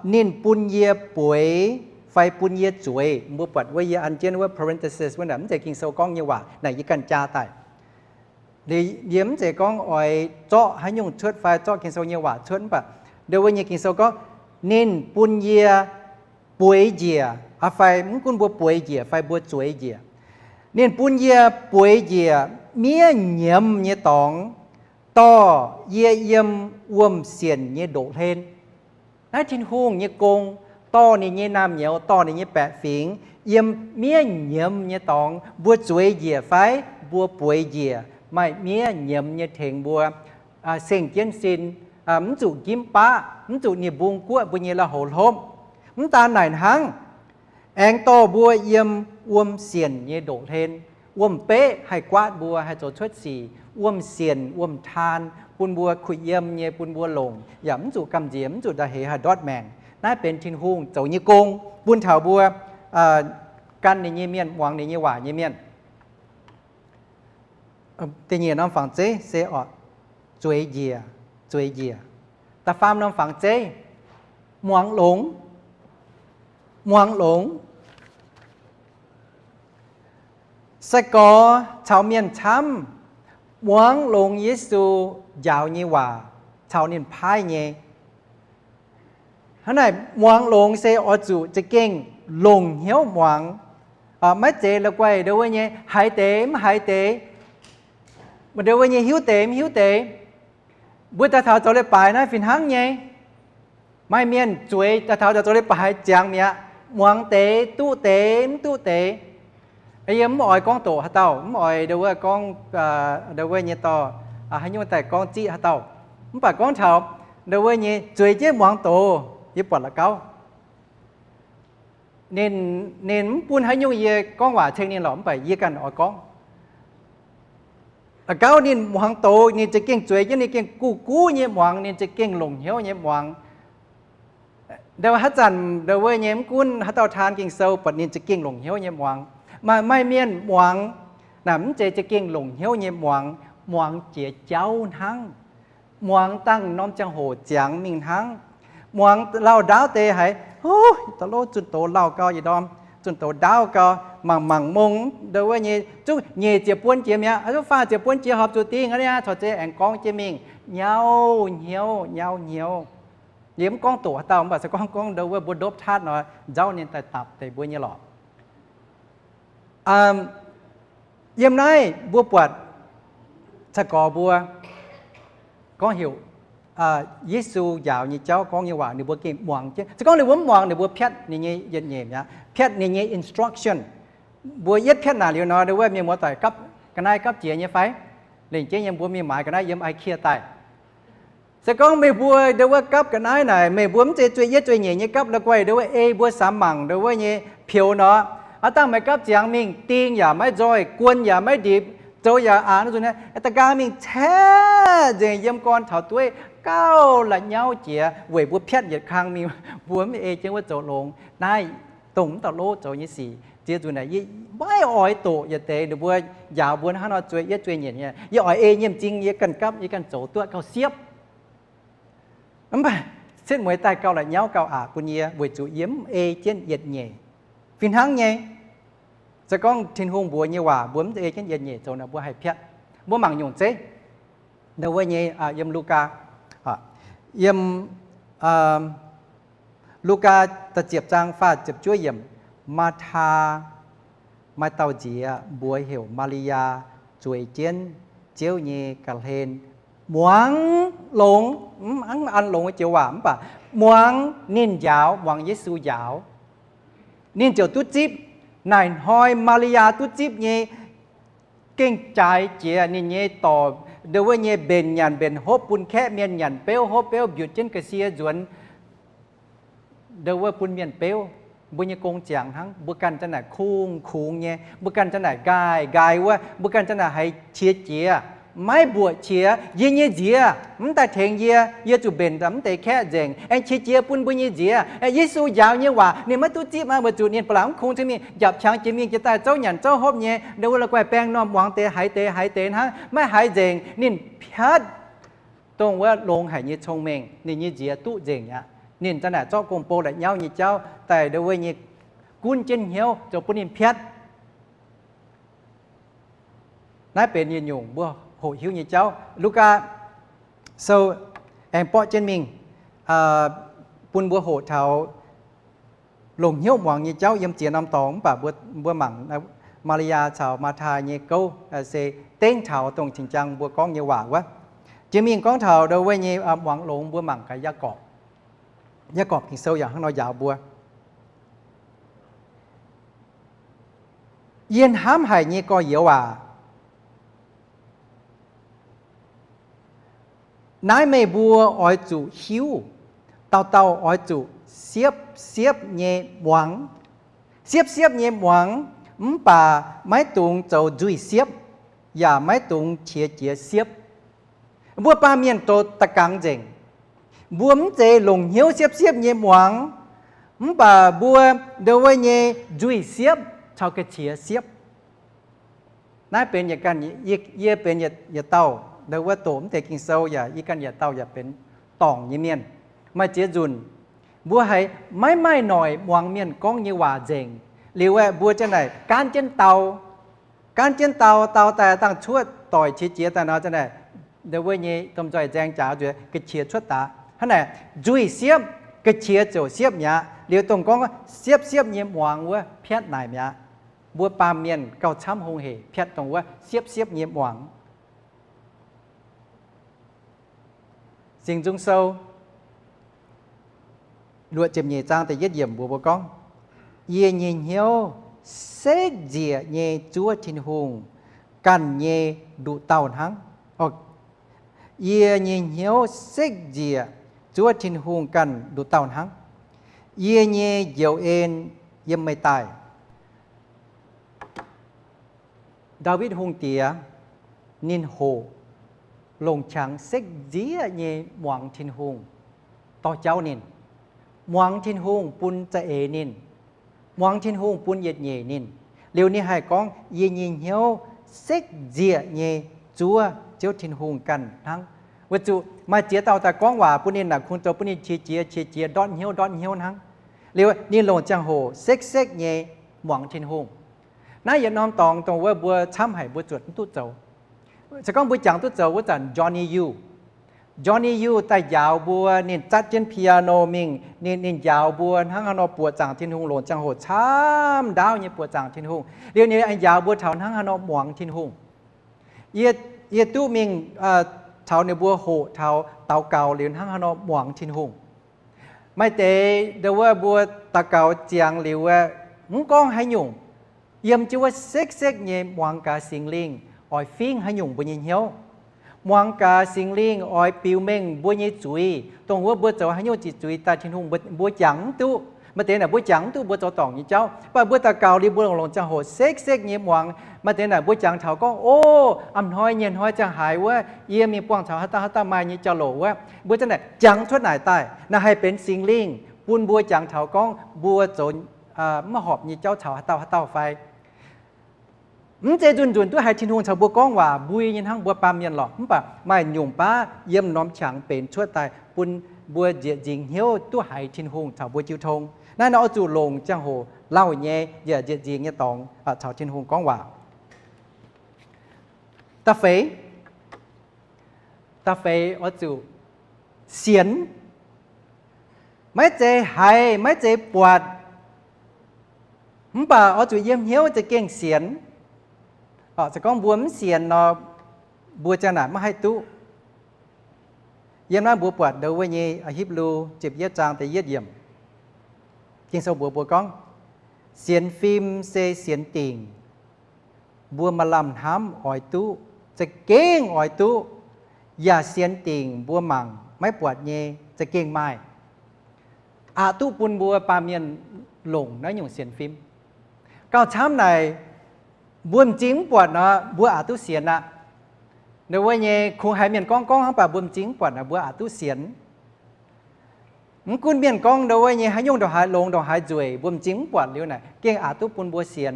ninh bun yie bueix fai bun yie zueiz. Mbuo buatc wuov yie an jienv wuov parenthesis wuov naaic, mv zeiz Ging-Sou gorngv nyei waac, naaic yie ganh jaa daaih. Yie mv zeiz gorngv oix zorqv haaix nyungc cuotv fai zorqv Ging-Sou nyei waac cuotv, mv baac ndo wuov nyei Ging-Sou gorngv, ninh bun yie bueix njiec, fai mv gunv mbuo bueix njiec fai mbuo zueiz njiec, ninh bun yie bueix njiec miev nyiemz nyei dorngx, dorh yie yiem wuom sienc nyei ndoqv-hlen. Naaiv Tin-Hungh nyei gong, dorh ninh nyei naamh nyouz, dorh ninh nyei baeqc fingx yiem miev nyiemz nyei dorngx. Mbuo zueiz njiec fai mbuo bueix njiec, maaih miev nyiemz nyei tengx mbuo, seng jienv sin, mv zuqc njimv baqv, mv zuqc nie-mbung guoqv mbuo nyei lui-houx hlopv. Mv daan naaic hnangv, aengx dorh mbuo yiem wuom sienc nyei ndoqv-hlen. Wuom-beqv haih guaatv mbuo haih zoux cuotv sic. Wuom sienc, wuom-taan, bun mbuo kuh yiem nyei, bun mbuo longc, yaac mv zuqc gamh nziex, mv zuqc nda'heix haih ndortv maengc. Naaiv benx Tin-Hungh zoux nyei gong bun taux mbuo gan ninh nyei mienh, muangx ninh nyei waac nyei mienh. Da'nyeic norm fangx zeiv se oc, zueiz njiec, zueiz njiec. Da'faam norm fangx zeiv, muangx longx, muangx longx. Sai-gorx caux mienh camv muangx longx Yesu njaaux nyei waac caux ninh paaiv nyei. Hnangv naaic, muangx longx se oix zuqc za'gengh longc hnyouv muangx. Maiv zeiz la'guaih ndo wuov nyei haiz deix mv haiz deix, ndo wuov nyei hiuv deix mv hiuv deix. Mbuo daaih taux zoux leiz-baaix naaiv fih hnangv nyei. Maaih mienh zueiz daaih taux zoux leiz-baaix ziangx mi'aqv, muangx deix, duqv deix, mv duqv deix. Yie mv oix gorngv doqc haaix dauh, mv oix ndo wuov gorngv, ndo wuov nyei dorh haaix nyungc daaih gorngv ziqv haaix dauh. Mv baac gorngv taux ndo wuov nyei zueiz jienv muangx doz, yie buatc la'gauv. Ninh, ninh mv bun haaix nyungc yie gorngv waac ceng ninh lorqc, mv baac yie ganh oix gorngv. La'gauv ninh muangx doz, ninh za'gengh zueiz jienv, ninh gengh guv-guv nyei muangx, ninh za'gengh longc hnyouv nyei muangx. Ndo haaix zanc ndo wuov nyei mv gunv haaix dauh taan Ging-Sou, buatc ninh za'gengh longc hnyouv nyei muangx. Maaih, maaih mienh muangx, Naaic mv zeiz za'gengh longc hnyouv nyei muangx, muangx jiex jauv hnangv. Muangx dangh norm ziangh hoc ziangx mingh hnangv. Muangx lauh ndaauv deix haiz, huv, da'lov zunh doz lauh gau yietc ndorm, zunh doz ndaauv gau, mangc mangc mong, ndo wuov nyei, zungv nyeic ziepc buon jiex mi'aqv, zungv faah ziepc buon jiex horpc zuqc dingh aqv niaa, corc zeiz aengx gorngv jienv mingh, nyauv hnyouv, nyauv hnyouv. Yie mv gorngv doqc haaix dauh, mv baac se gorngv gorngv ndo wuov mbuo ndopv taatv nor, nzauv ninh daaih dapc deix mbuo nyei lorqc. Yiem naaiv mbuo buatc caux gorx mbuo gorngv heuc Yesu njaaux nyei jauv gorngv nyei waac ninh mbuo gengh muangx jienv. Se gorngv ninh mbuo mv muangx, ninh mbuo piatv ninh nyei yietc nyeic mi'aqv, piatv ninh nyei instruction. Mbuo yietv piatv naaic liuz nor, ndo wuov mienh muoz-doic gapv ga'naaiv gapv jiex nyei fai? Lengc jeiv nyei mbuo mingh maaiz ga'naaiv yiem I K E A daaih. Se gorngv meih mbuo ndo wuov gapv ga'naaiv naaic, meih mbuo mv zeiz zueih yietv zueih nyeic nyei gapv la'guaih ndo wuov ei mbuo samx mangc ndo wuov nyei peux nor, aav dangh meih gapv ziangx mingh ding yaac maiv nzoih, guon yaac maiv ndipc, zoux yaac aqc nor, zuqc da'nqaang mingh caeqv nzengc yiem gorn taux dueiv gauh la'nyauv jiex weic mbuo piatv yietc kang mingh, mbuo mv ei jienv wuov zoux longx. Naaiv dongh mv dauh lov zoux nyei sic. Ziex nzunc naaic yie maiv oix doqc yietc deix ninh mbuo njaaux mbuo hnangv nor zueih yietv zueih nyeic nyei. Yie oix ei nyei m'zing yie ganh gapv, yie ganh zoux duqv gauh siepv. Mv baac setv mueiz daaih gauh la'nyauv gauh aqc bun yie weic zuqc yie mv ei jienv yietc nyeic. Fih hnangv nyei, se gorngv Tin-Hungh mbuox nyei waac mbuo mv ei jienv yietc nyeic zoux naaic mbuo haih piatv. Mbuo mangc nyungc zeiv. Ndo wuov nyei yiem Lugaa, yiem Lugaa da'ziepc zaang faah ziepc juov yiemc, Maa^taa maaih dauh nziex mbuox heuc Maa^li^yaa zueiz jienv Ziouv nyei ga'hlen, muangx longx, mv an longx joux waac mv baac muangx ninh njaaux, muangx Yesu njaaux, ninh ziouc duqv zipv. Naaic hnoi Maa^li^yaa duqv zipv nyei gengh jaaix jiex ninh nyei dorc ndo wuov nyei mbenc nyanc mbenc hopv bun kaeqv mienh nyanc beuv hopv beuv mbiutc jienv ga'sie nzuonx ndo wuov bun mienh beuv. Mbuo nyei gong ziangx hnangv, mbuo ganh za'naaic kungx-kungx nyei, mbuo ganh za'naaic nqaai-nqaai wuov, mbuo ganh za'naaic haiz qiex jiez, maiv mbuoqc qiex. Yie nyei nziex mv daaih tengx yie, yie zuqc mbenc mv deix kaeqv nzengc, aengx qiex jiez bun mbuo nyei nziex. Yesu njaaux nyei waac ninh maiv duqv zipv aqv, weic zuqc ninh ba'laqc mv kungx cin mingh njapc qangx jiex mingh jiex daaih zouv nyanc zouv hopv nyei, ndo wuov la'guaih baeng normh muangx deix haiz deix haiz deix hnangv, maiv haiz nzengc. Ninh piatv dongh wuov longx haic nyei cong-mengh, ninh nyei nziex duqv nzengc aqv. Ninh za'naaic zorqv gong-bou la'nyauv nyei jauv daaih ndo wuov nyei gunv jienv hnyouv zoux bun ninh piatv. Naaiv benx yietc nyungc mbuo hoqc hiuv nyei jauv. Lugaa sou aengx borqv jienv mingh bun mbuo hoqc taux longc hnyouv muangx nyei jauv yiem ziex norm dorngx. Mv baac mbuo mangc Maa^li^yaa caux Maa^taa nyei gouv se dengv taux dongh cing-jang mbuo gorngv nyei waac wuov. Jiex mingh gorngv taux ndo wuov nyei muangx longx, mbuo mangc gaax Yaagorpc. Yaagorpc Ging-Sou yaac hnangv nor njaaux mbuo. Yie hnamv haic nyei gorx-youz aac, naaiv meih mbuo oix zuqc hiuv, dauh dauh oix zuqc siepv-siepv nyei muangx. Siepv-siepv nyei muangx, mv baac maiv dungx zoux nzuih siepv, yaac maiv dungx qiex jiez siepv. Mbuo baamh mienh doqc da'gangx nzengc. Mbuo mv zeiz longc hnyouv siepv-siepv nyei muangx, mv baac mbuo ndo wuov nyei nzuih siepv caux ga'qiex siepv. Naaiv benx yietc ganh, yie benx yietc dauh ndo wuov doqc mv deix Ging-Sou yaac yie ganh yietc dauh yaac benx dorngc nyei mienh. Maaih ziex nzunc mbuo haiz maiv maaih noic muangx mienh gorngv nyei waac nzengc. Liuz aeqv, mbuo za'naaic gaanv jienv dau, gaanv jienv dau, dau daaih dangh cuotv doic qiex jiez daaih nor, za'naaic ndo wuov nyei domh nzoih nzaeng jaax nzueic ga'qiex cuotv daaih. Hnangv naaic nzuih siepv, ga'qiex ziouc siepv mi'aqv. Liuz dongh gorngv siepv-siepv nyei muangx wuov piatv naaic mi'aqv. Mbuo baamh mienh gauh camv hungh hec piatv dongh wuov siepv-siepv nyei muangx. Singx Nzung Sou luoqc ziepc nyeic zaang da'yietv yiemc mbuox mbuo gorngv, Yie nyei hnyouv sekv nzieqc nyei zuov Tin-Hungh ganh nyei nduqc dauh hnangv. Yie nyei hnyouv sekv nzieqc zuov Tin-Hungh ganh nduqc dauh hnangv. Yie nyei njoux en yiem meih daaih. Ndaawitv Hungh Diex ninh hoqc longc qangx sekv nzieqc nyei muangx Tin-Hungh dorh jauv ninh, muangx Tin-Hungh bun za'eix ninh, muangx Tin-Hungh bun yietc nyeic ninh. Liuz ninh haih gorngv, Yie nyei hnyouv sekv nzieqc nyei zuov Ziouv Tin-Hungh ganh hnangv. Weic zuqc maaih ziex dauh daaih gorngv waac bun ninh naaic, kungx zoux bun ninh qiex jiez qiex jiez, ndortv hnyouv ndortv hnyouv hnangv. Liuz ninh longc ziangh hoc sekv-sekv nyei muangx Tin-Hungh. Naaiv yietc norm dorngx dongh wuov mbuo camv haic mbuo zuotc mv duqv zoux. Se gorngv mbuo jangx duqv zoux wuov zanc Johnny Yu, Johnny Yu daaih njaaux mbuo, ninh zatv jienv piano mingh, ninh, ninh njaaux mbuo hnangv haaix nor buoqc zaangc Tin-Hungh, longc ziangh hoc camv ndaauv nyei buoqc zaangc Tin-Hungh. Liuz ninh njaaux mbuo taux hnangv haaix nor muangx Tin-Hungh. Yie, yie duqv mingh caux ninh mbuo hoqc taux daux gaux liuz hnangv haaix nor muangx Tin-Hungh. Maaih deix ndau wuov mbuo daux gaux ziangx liuz wuov, mv gorngv haaix nyungc, yiem jienv wuov sekv-sekv nyei muangx gaax Singx Lingh oix fingv haaix nyungc mbuo nyei hnyouv. Muangx gaax Singx Lingh oix biux mengh mbuo nyei zuiz, dongh wuov mbuo zoux haaix nyungc ziqc zuiz daaih Tin-Hungh mbuo, mbuo jangx mv duqv. Maaih deix naaic mbuo jangx mv duqv mbuo zoux dorngc nyei jauv, mv baac mbuo daux gaux liuz mbuo longc, longc ziangh hoc sekv-sekv nyei muangx. Maaih deix naaic mbuo jangx taux gorngv, O, a'hnoi nyienz hnoi ziangh haaix wuov yie mingh buangh taux haaix dauh haaix dauh maaih nyei jauv-louc wuov, mbuo zanc naaic jangx cuotv naaic daaih, naaic haih benx Singx Lingh bun mbuo jangx taux gorngv mbuo zoux maiv horpc nyei jauv caux haaix dauh haaix dauh fai. Mv zeiz nzunc nzunc duqv haiz Tin-Hungh caux mbuo gorngv waac mbui nyei hnangv mbuo baamh mienh lorqc, mv baac maaih nyungc baav yiem norm qangx benx cuotv daaih bun mbuo nzieqc nzingx hnyouv duqv haiz Tin-Hungh caux mbuo jiu tong. Naaiv nor oix zuqc longc ziangh hoc lauh nyei yaac nzieqc nzingx nyei dorngx caux Tin-Hungh gorngv waac. Da'feix, da'feix oix zuqc sienx. Maiv zeiz haiz, maiv zeiz buatc, mv baac oix zuqc yiem hnyouv za'gengh sienx. Se gorngv mbuo mv sienx nor, mbuo ziang naaic maiv haih duqv. Yiem naaiv mbuo buatc ndau wuov nyei Hipv^lu ziepc yietv zaang da'yietv yiemc, Ging-Sou mbuox mbuo gorngv, Sienx fim se sienx dingc. Mbuo maaih lamh hnamv oix duqv, za'gengh oix duqv, yaac sienx dingc mbuo mangc maiv buatc nyei za'gengh maaih. Aqc duqv bun mbuo baamh mienh longc naaiv nyungc sienx fim. Gauh camv naaic, mbuo m'zing mv buatc nor, mbuo aqc duqv sienx aqv. Ndau wuov nyei kungx haiz mienh gorngv gorngv hnangv, mv baac mbuo m'zing mv buatc nor, mbuo aqc duqv sienx. Mv gunv mienh gorngv ndau wuov nyei haaix nyungc ndongc haaix longx ndongc haaix nzueic, mbuo m'zing mv buatc liuz naaic gengh aqc duqv bun mbuo sienx.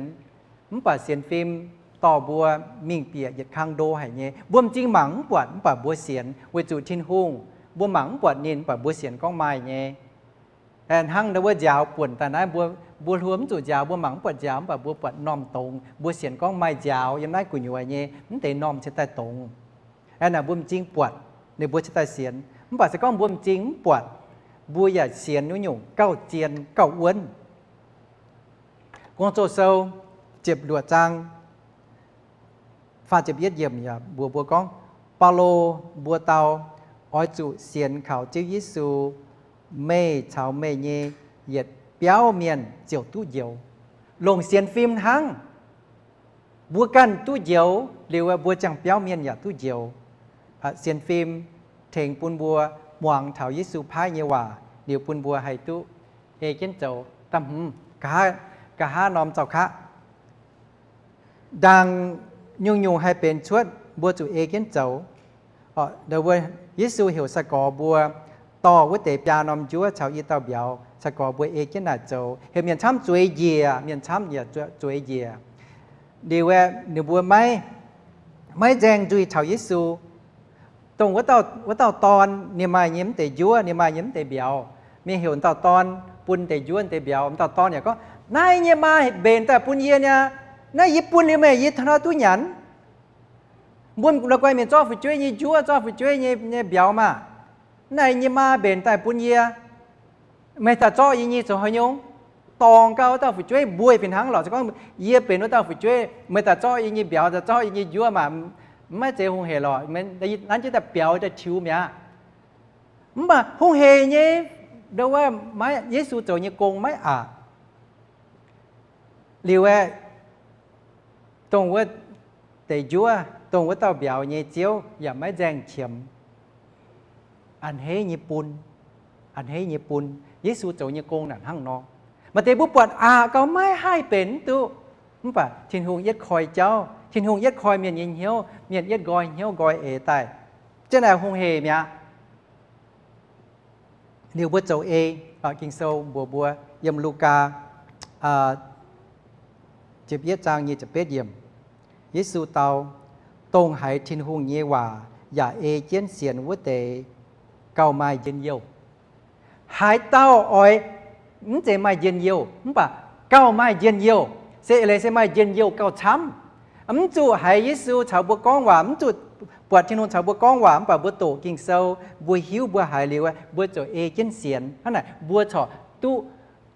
Mv baac sienx fim dorh mbuo mingh bieqc yietc kang ndo haic nyei. Mbuo m'zing mangc mv buatc mv baac mbuo sienx, weic zuqc Tin-Hungh, mbuo mangc mv buatc ninh mv baac mbuo sienx gorngv maaih nyei. Hnangv ndau wuov nziaaux buonc daaih naaiv, mbuo, mbuo hluo mv zuqc nziaaux, mbuo mangc mv buatc nziaaux, mv baac mbuo buatc m'normh dongz, mbuo sienx gorngv maaih nziaaux yiem naaiv gu'nyuoz nyei, mv deix m'normh cingx daaih dongz. Naaic mbuo m'zing buatc, ninh mbuo cingx daaih sienx. Mv baac se gorngv mbuo m'zing mv buatc, mbuo yaac sienx wuov nyungc gauh zien gauh wuonv. Guangc Zoh Sou ziepc luoqc zaang faah ziepc yietv yiemc yaac mbuox mbuo gorngv, Baulo mbuo dau, oix zuqc sienx kaux Ziouv Yesu, meih caux meih nyei yietc biauv mienh ziouc duqv njoux. Longc sienx fim hnangv, mbuo ganh duqv njoux liuz, mbuo ziangh biauv mienh yaac duqv njoux. Sienx fim tengx bun mbuo muangx taux Yesu paaiv nyei waac liuz bun mbuo haih duqv ei jienv zoux. Da'hmz, nqa'haav norm zaux kaqv, ndaangc nyungc-nyungc haih benx cuotv mbuo zuqc ei jienv zoux. Yesu heuc sai-gorx mbuo dorh wuov deix biaa norm njuov caux i dauh mbiauz, sai-gorx mbuo ei jienv naaic zoux. Heuc mienh camv zueiz njiec, mienh camv yaac zueiz njiec. Liuz aeqv, ninh mbuo maiv, maiv nzaeng nzuih caux Yesu. Dongh wuov dauh, wuov dauh dorn ninh maaih nyei mv deix njuov, ninh maaih nyei mv deix mbiauz. Mienh heuc dauh dorn bun deix njuov deix mbiauz. Dauh dorn yaac gorngv, Naaiv nyei maa mbenc daaih bun yie niaa. Naaiv yie bun liuz meih, yie hnangv haaix nor duqv nyanc? Mbuo la'guaih mienh zorqv fu'jueiv nyei njuov, zorqv fu'jueiv nyei, nyei mbiauz maah! Naaiv nyei maa mbenc daaih bun yie. Meih daaih zorqv yie nyei zoux haaix nyungc? Dorngc gau wuov dauh fu'jueiv mbuo fih hnangv lorqc. Se gorngv yie benx wuov dauh fu'jueiv, meih daaih zorqv yie nyei mbiauz, daaih zorqv yie nyei njuov maah! Maiv zeiz hungh hec lorqc. Nanv jienv daaih biaux daaih tiux mi'aqv. Mv baac hungh hec nyei, ndo wuov maiv, Yesu zoux nyei gong maiv aqc. Liuz aeqv, dongh wuov deix njuov, dongh wuov dauh mbiauz nyei ziouv yaac maiv nzaeng qiemx. A'hneiv nyei bun, a'hneiv nyei bun. Yesu zoux nyei gong naaic hnangv nor. Maaih deix mbuo buatc aqc gau maiv haih benx mv duqv. Mv baac Tin-Hungh yietv koi jauv, Tin-Hungh yietv koi mienh nyei hnyouv, mienh yietv nqoi hnyouv nqoi eix daaih. Jienv naaic hungh hec mi'aqv. Liuz mbuo zoux ei, Ging-Sou mbuox mbuo yiem Lugaa ziepc yietv zaang nyic ziepc betv yiemc, Yesu dau, Dongh haiz Tin-Hungh nyei waac yaac ei jienv sienx wuov deix gauh maaih njien-youh. Haaix dauh oix, mv zeiz maaih njien-youh, mv baac gauh maaih njien-youh. Se eix leiz se maaih njien-youh gauh camv. Mv zuqc haiz Yesu caux mbuo gorngv waac, mv zuqc buatc Tin-Hungh caux mbuo gorngv waac, mv baac mbuo doqc Ging-Sou, mbuo hiuv, mbuo haiz liuz, mbuo ziouc ei jienv sienx. Hnangv naaic mbuo corc duqv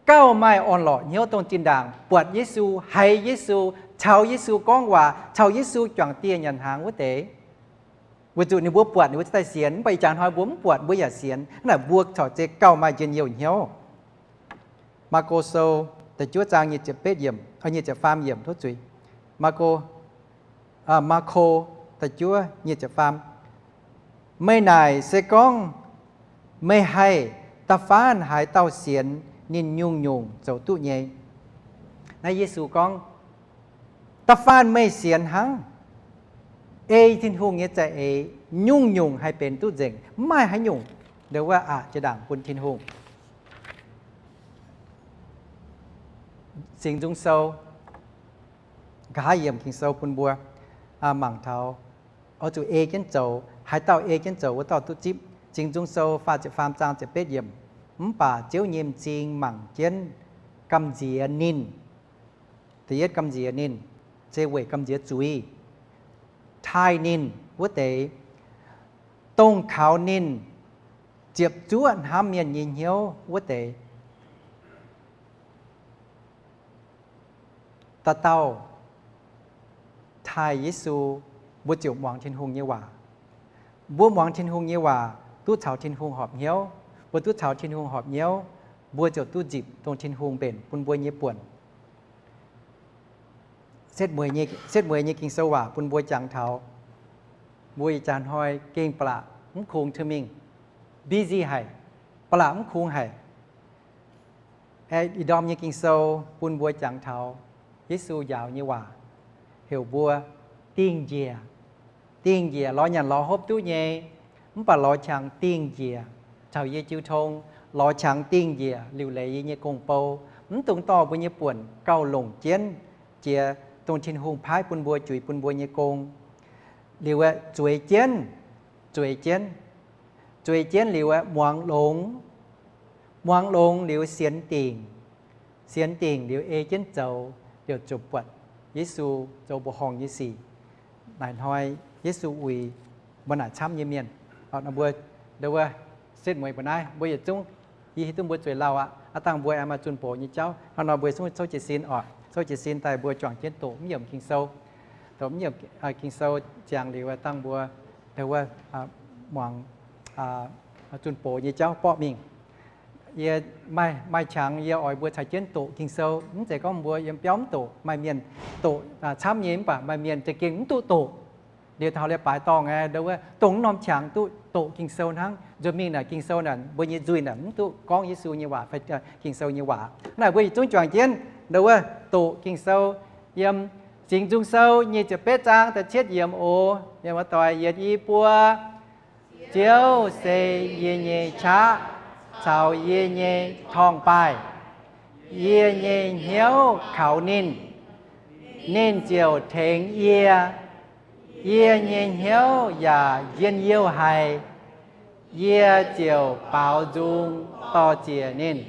gauh maaih orn-lorqc hnyouv dongh zinh ndaangc buatc Yesu, haiz Yesu, caux Yesu gorngv waac, caux Yesu juangc dieh nyanc hnaangx wuov deix. Weic zuqc ninh mbuo buatc ninh mbuo ziouc daaih sienx, mv baac ih jaax hnoi mbuo mv buatc mbuo yaac sienx. Hnangv naaic mbuo corc zeiz gauh maaih njien-youh hnyouv. Maako Sou da'juov zaang nyic ziepc betv yiemc, nyic ziepc faam yiemc, tov zuiz. Maako, Maako da'juov nyic ziepc faam. Meih naaic se gorngv meih haih da'faanh haaix dauh sienx, ninh nyungc-nyungc zoux duqv nyei. Naaiv Yesu gorngv, da'faanh meih sienx hnangv, ei Tin-Hungh nyei za'eix, nyungc-nyungc haih benx duqv nzengc, mv maaih haaix nyungc nduov wuov aqc jiex ndaangc bun Tin-Hungh. Singx Nzung Sou, nqa'haav yiemc Ging-Sou bun mbuo mangc taux, oix zuqc ei jienv zoux. Haaix dauh ei jienv zoux, wuov dauh duqv zipv. Singx Nzung Sou faah ziepc faam zaang ziepc betv yiemc. Mv baac Ziouv nyei m'zing mangc jienv gamh nziex ninh. Da'yietv gamh nziex ninh, se weic gamh nziex zuiz, taaih ninh wuov deix, dongh kaux ninh ziepc zuoqv hnamv mienh nyei hnyouv wuov deix. Dauh dauh taaih Yesu, mbuo ziouc muangx Tin-Hungh nyei waac. Mbuo muangx Tin-Hungh nyei waac duqv caux Tin-Hungh horpc hnyouv. Mbuo duqv caux Tin-Hungh horpc hnyouv, mbuo ziouc duqv nzipc dongh Tin-Hungh mbenc bun mbuo nyei buonc. Setv mueiz nyei Ging-Sou waac bun mbuo jangx taux mbuo ih jaax hnoi gengh ba'laqc mv kungx tmingh, busy haic, ba'laqc mv kungx haic. Ih ndorm nyei Ging-Sou bun mbuo jangx taux Yesu njaaux nyei waac, heuc mbuo dingh njiec. Dingh njiec lorz nyanc lorz hopv duqv nyei, mv baac lorz qangx dingh njiec caux yie jiu tong, lorz qangx dingh njiec liuc leiz yie nyei gong-bou, mv dungx dorh mbuo nyei buonc gauh longc jienv jiex dongh Tin-Hungh paaiv bun mbuo, juix bun mbuo nyei gong. Liuz aeqv, zueiz jienv, zueiz jienv, zueiz jienv liuz aeqv, muangx longx, muangx longx liuz sienx dingc, sienx dingc liuz ei jienv zoux, liouc ziouc buatc Yesu zoux mbuoqc horngh nyei sic. Naaic hnoi Yesu uix mbuo naaic camv nyei mienh. Mbuo, wuov, setv mueiz mbuo naaiv, mbuo yietc zungv, yie hiuv duqv mbuo zueiz lauh aqv. Aav dangh mbuo aengx maaih zunh box nyei jauv. Hnangv nor mbuo zungv souv jiez sin oc. Souv jiez sin daaih mbuo juangc jienv doqc mv yiemc Ging-Sou. Doqc mv yiemc Ging-Sou ziangx liuz, dangh mbuo, wuov, muangx zunh box nyei jauv borqv mingh. Yie maaih, maaih qangx yie oix mbuo caux jienv doqc Ging-Sou. Mv zeiz gorngv mbuo yiem biauv mv doqc, maaih mienh doqc camv nyei, mv baac maaih mienh za'gengh mv duqv doqc. Liuz taux liuz baaix dorngh aeqv, wuov, dongh norm qangx duqv doqc Ging-Sou hnangv. Nzunc mingh naaic Ging-Sou naaic mbuo nyei nzuih naaic mv duqv gorngv Yesu nyei waac fai Ging-Sou nyei waac. Naaic mbuo yietc zungv juangc jienv, wuov, doqc Ging-Sou yiem Singx Nzung Sou nyic ziepc betv zaang da'cietv yiemc oc. Mienh muoz-doic, yietc, i, buo. Ziouv se yie nyei qaqv caux yie nyei torngv-baaih. Yie nyei hnyouv kaux ninh, ninh ziouc tengx yie. Yie nyei hnyouv yaac njien-youh haic. Yie ziouc baaux nzung dor-ziec ninh.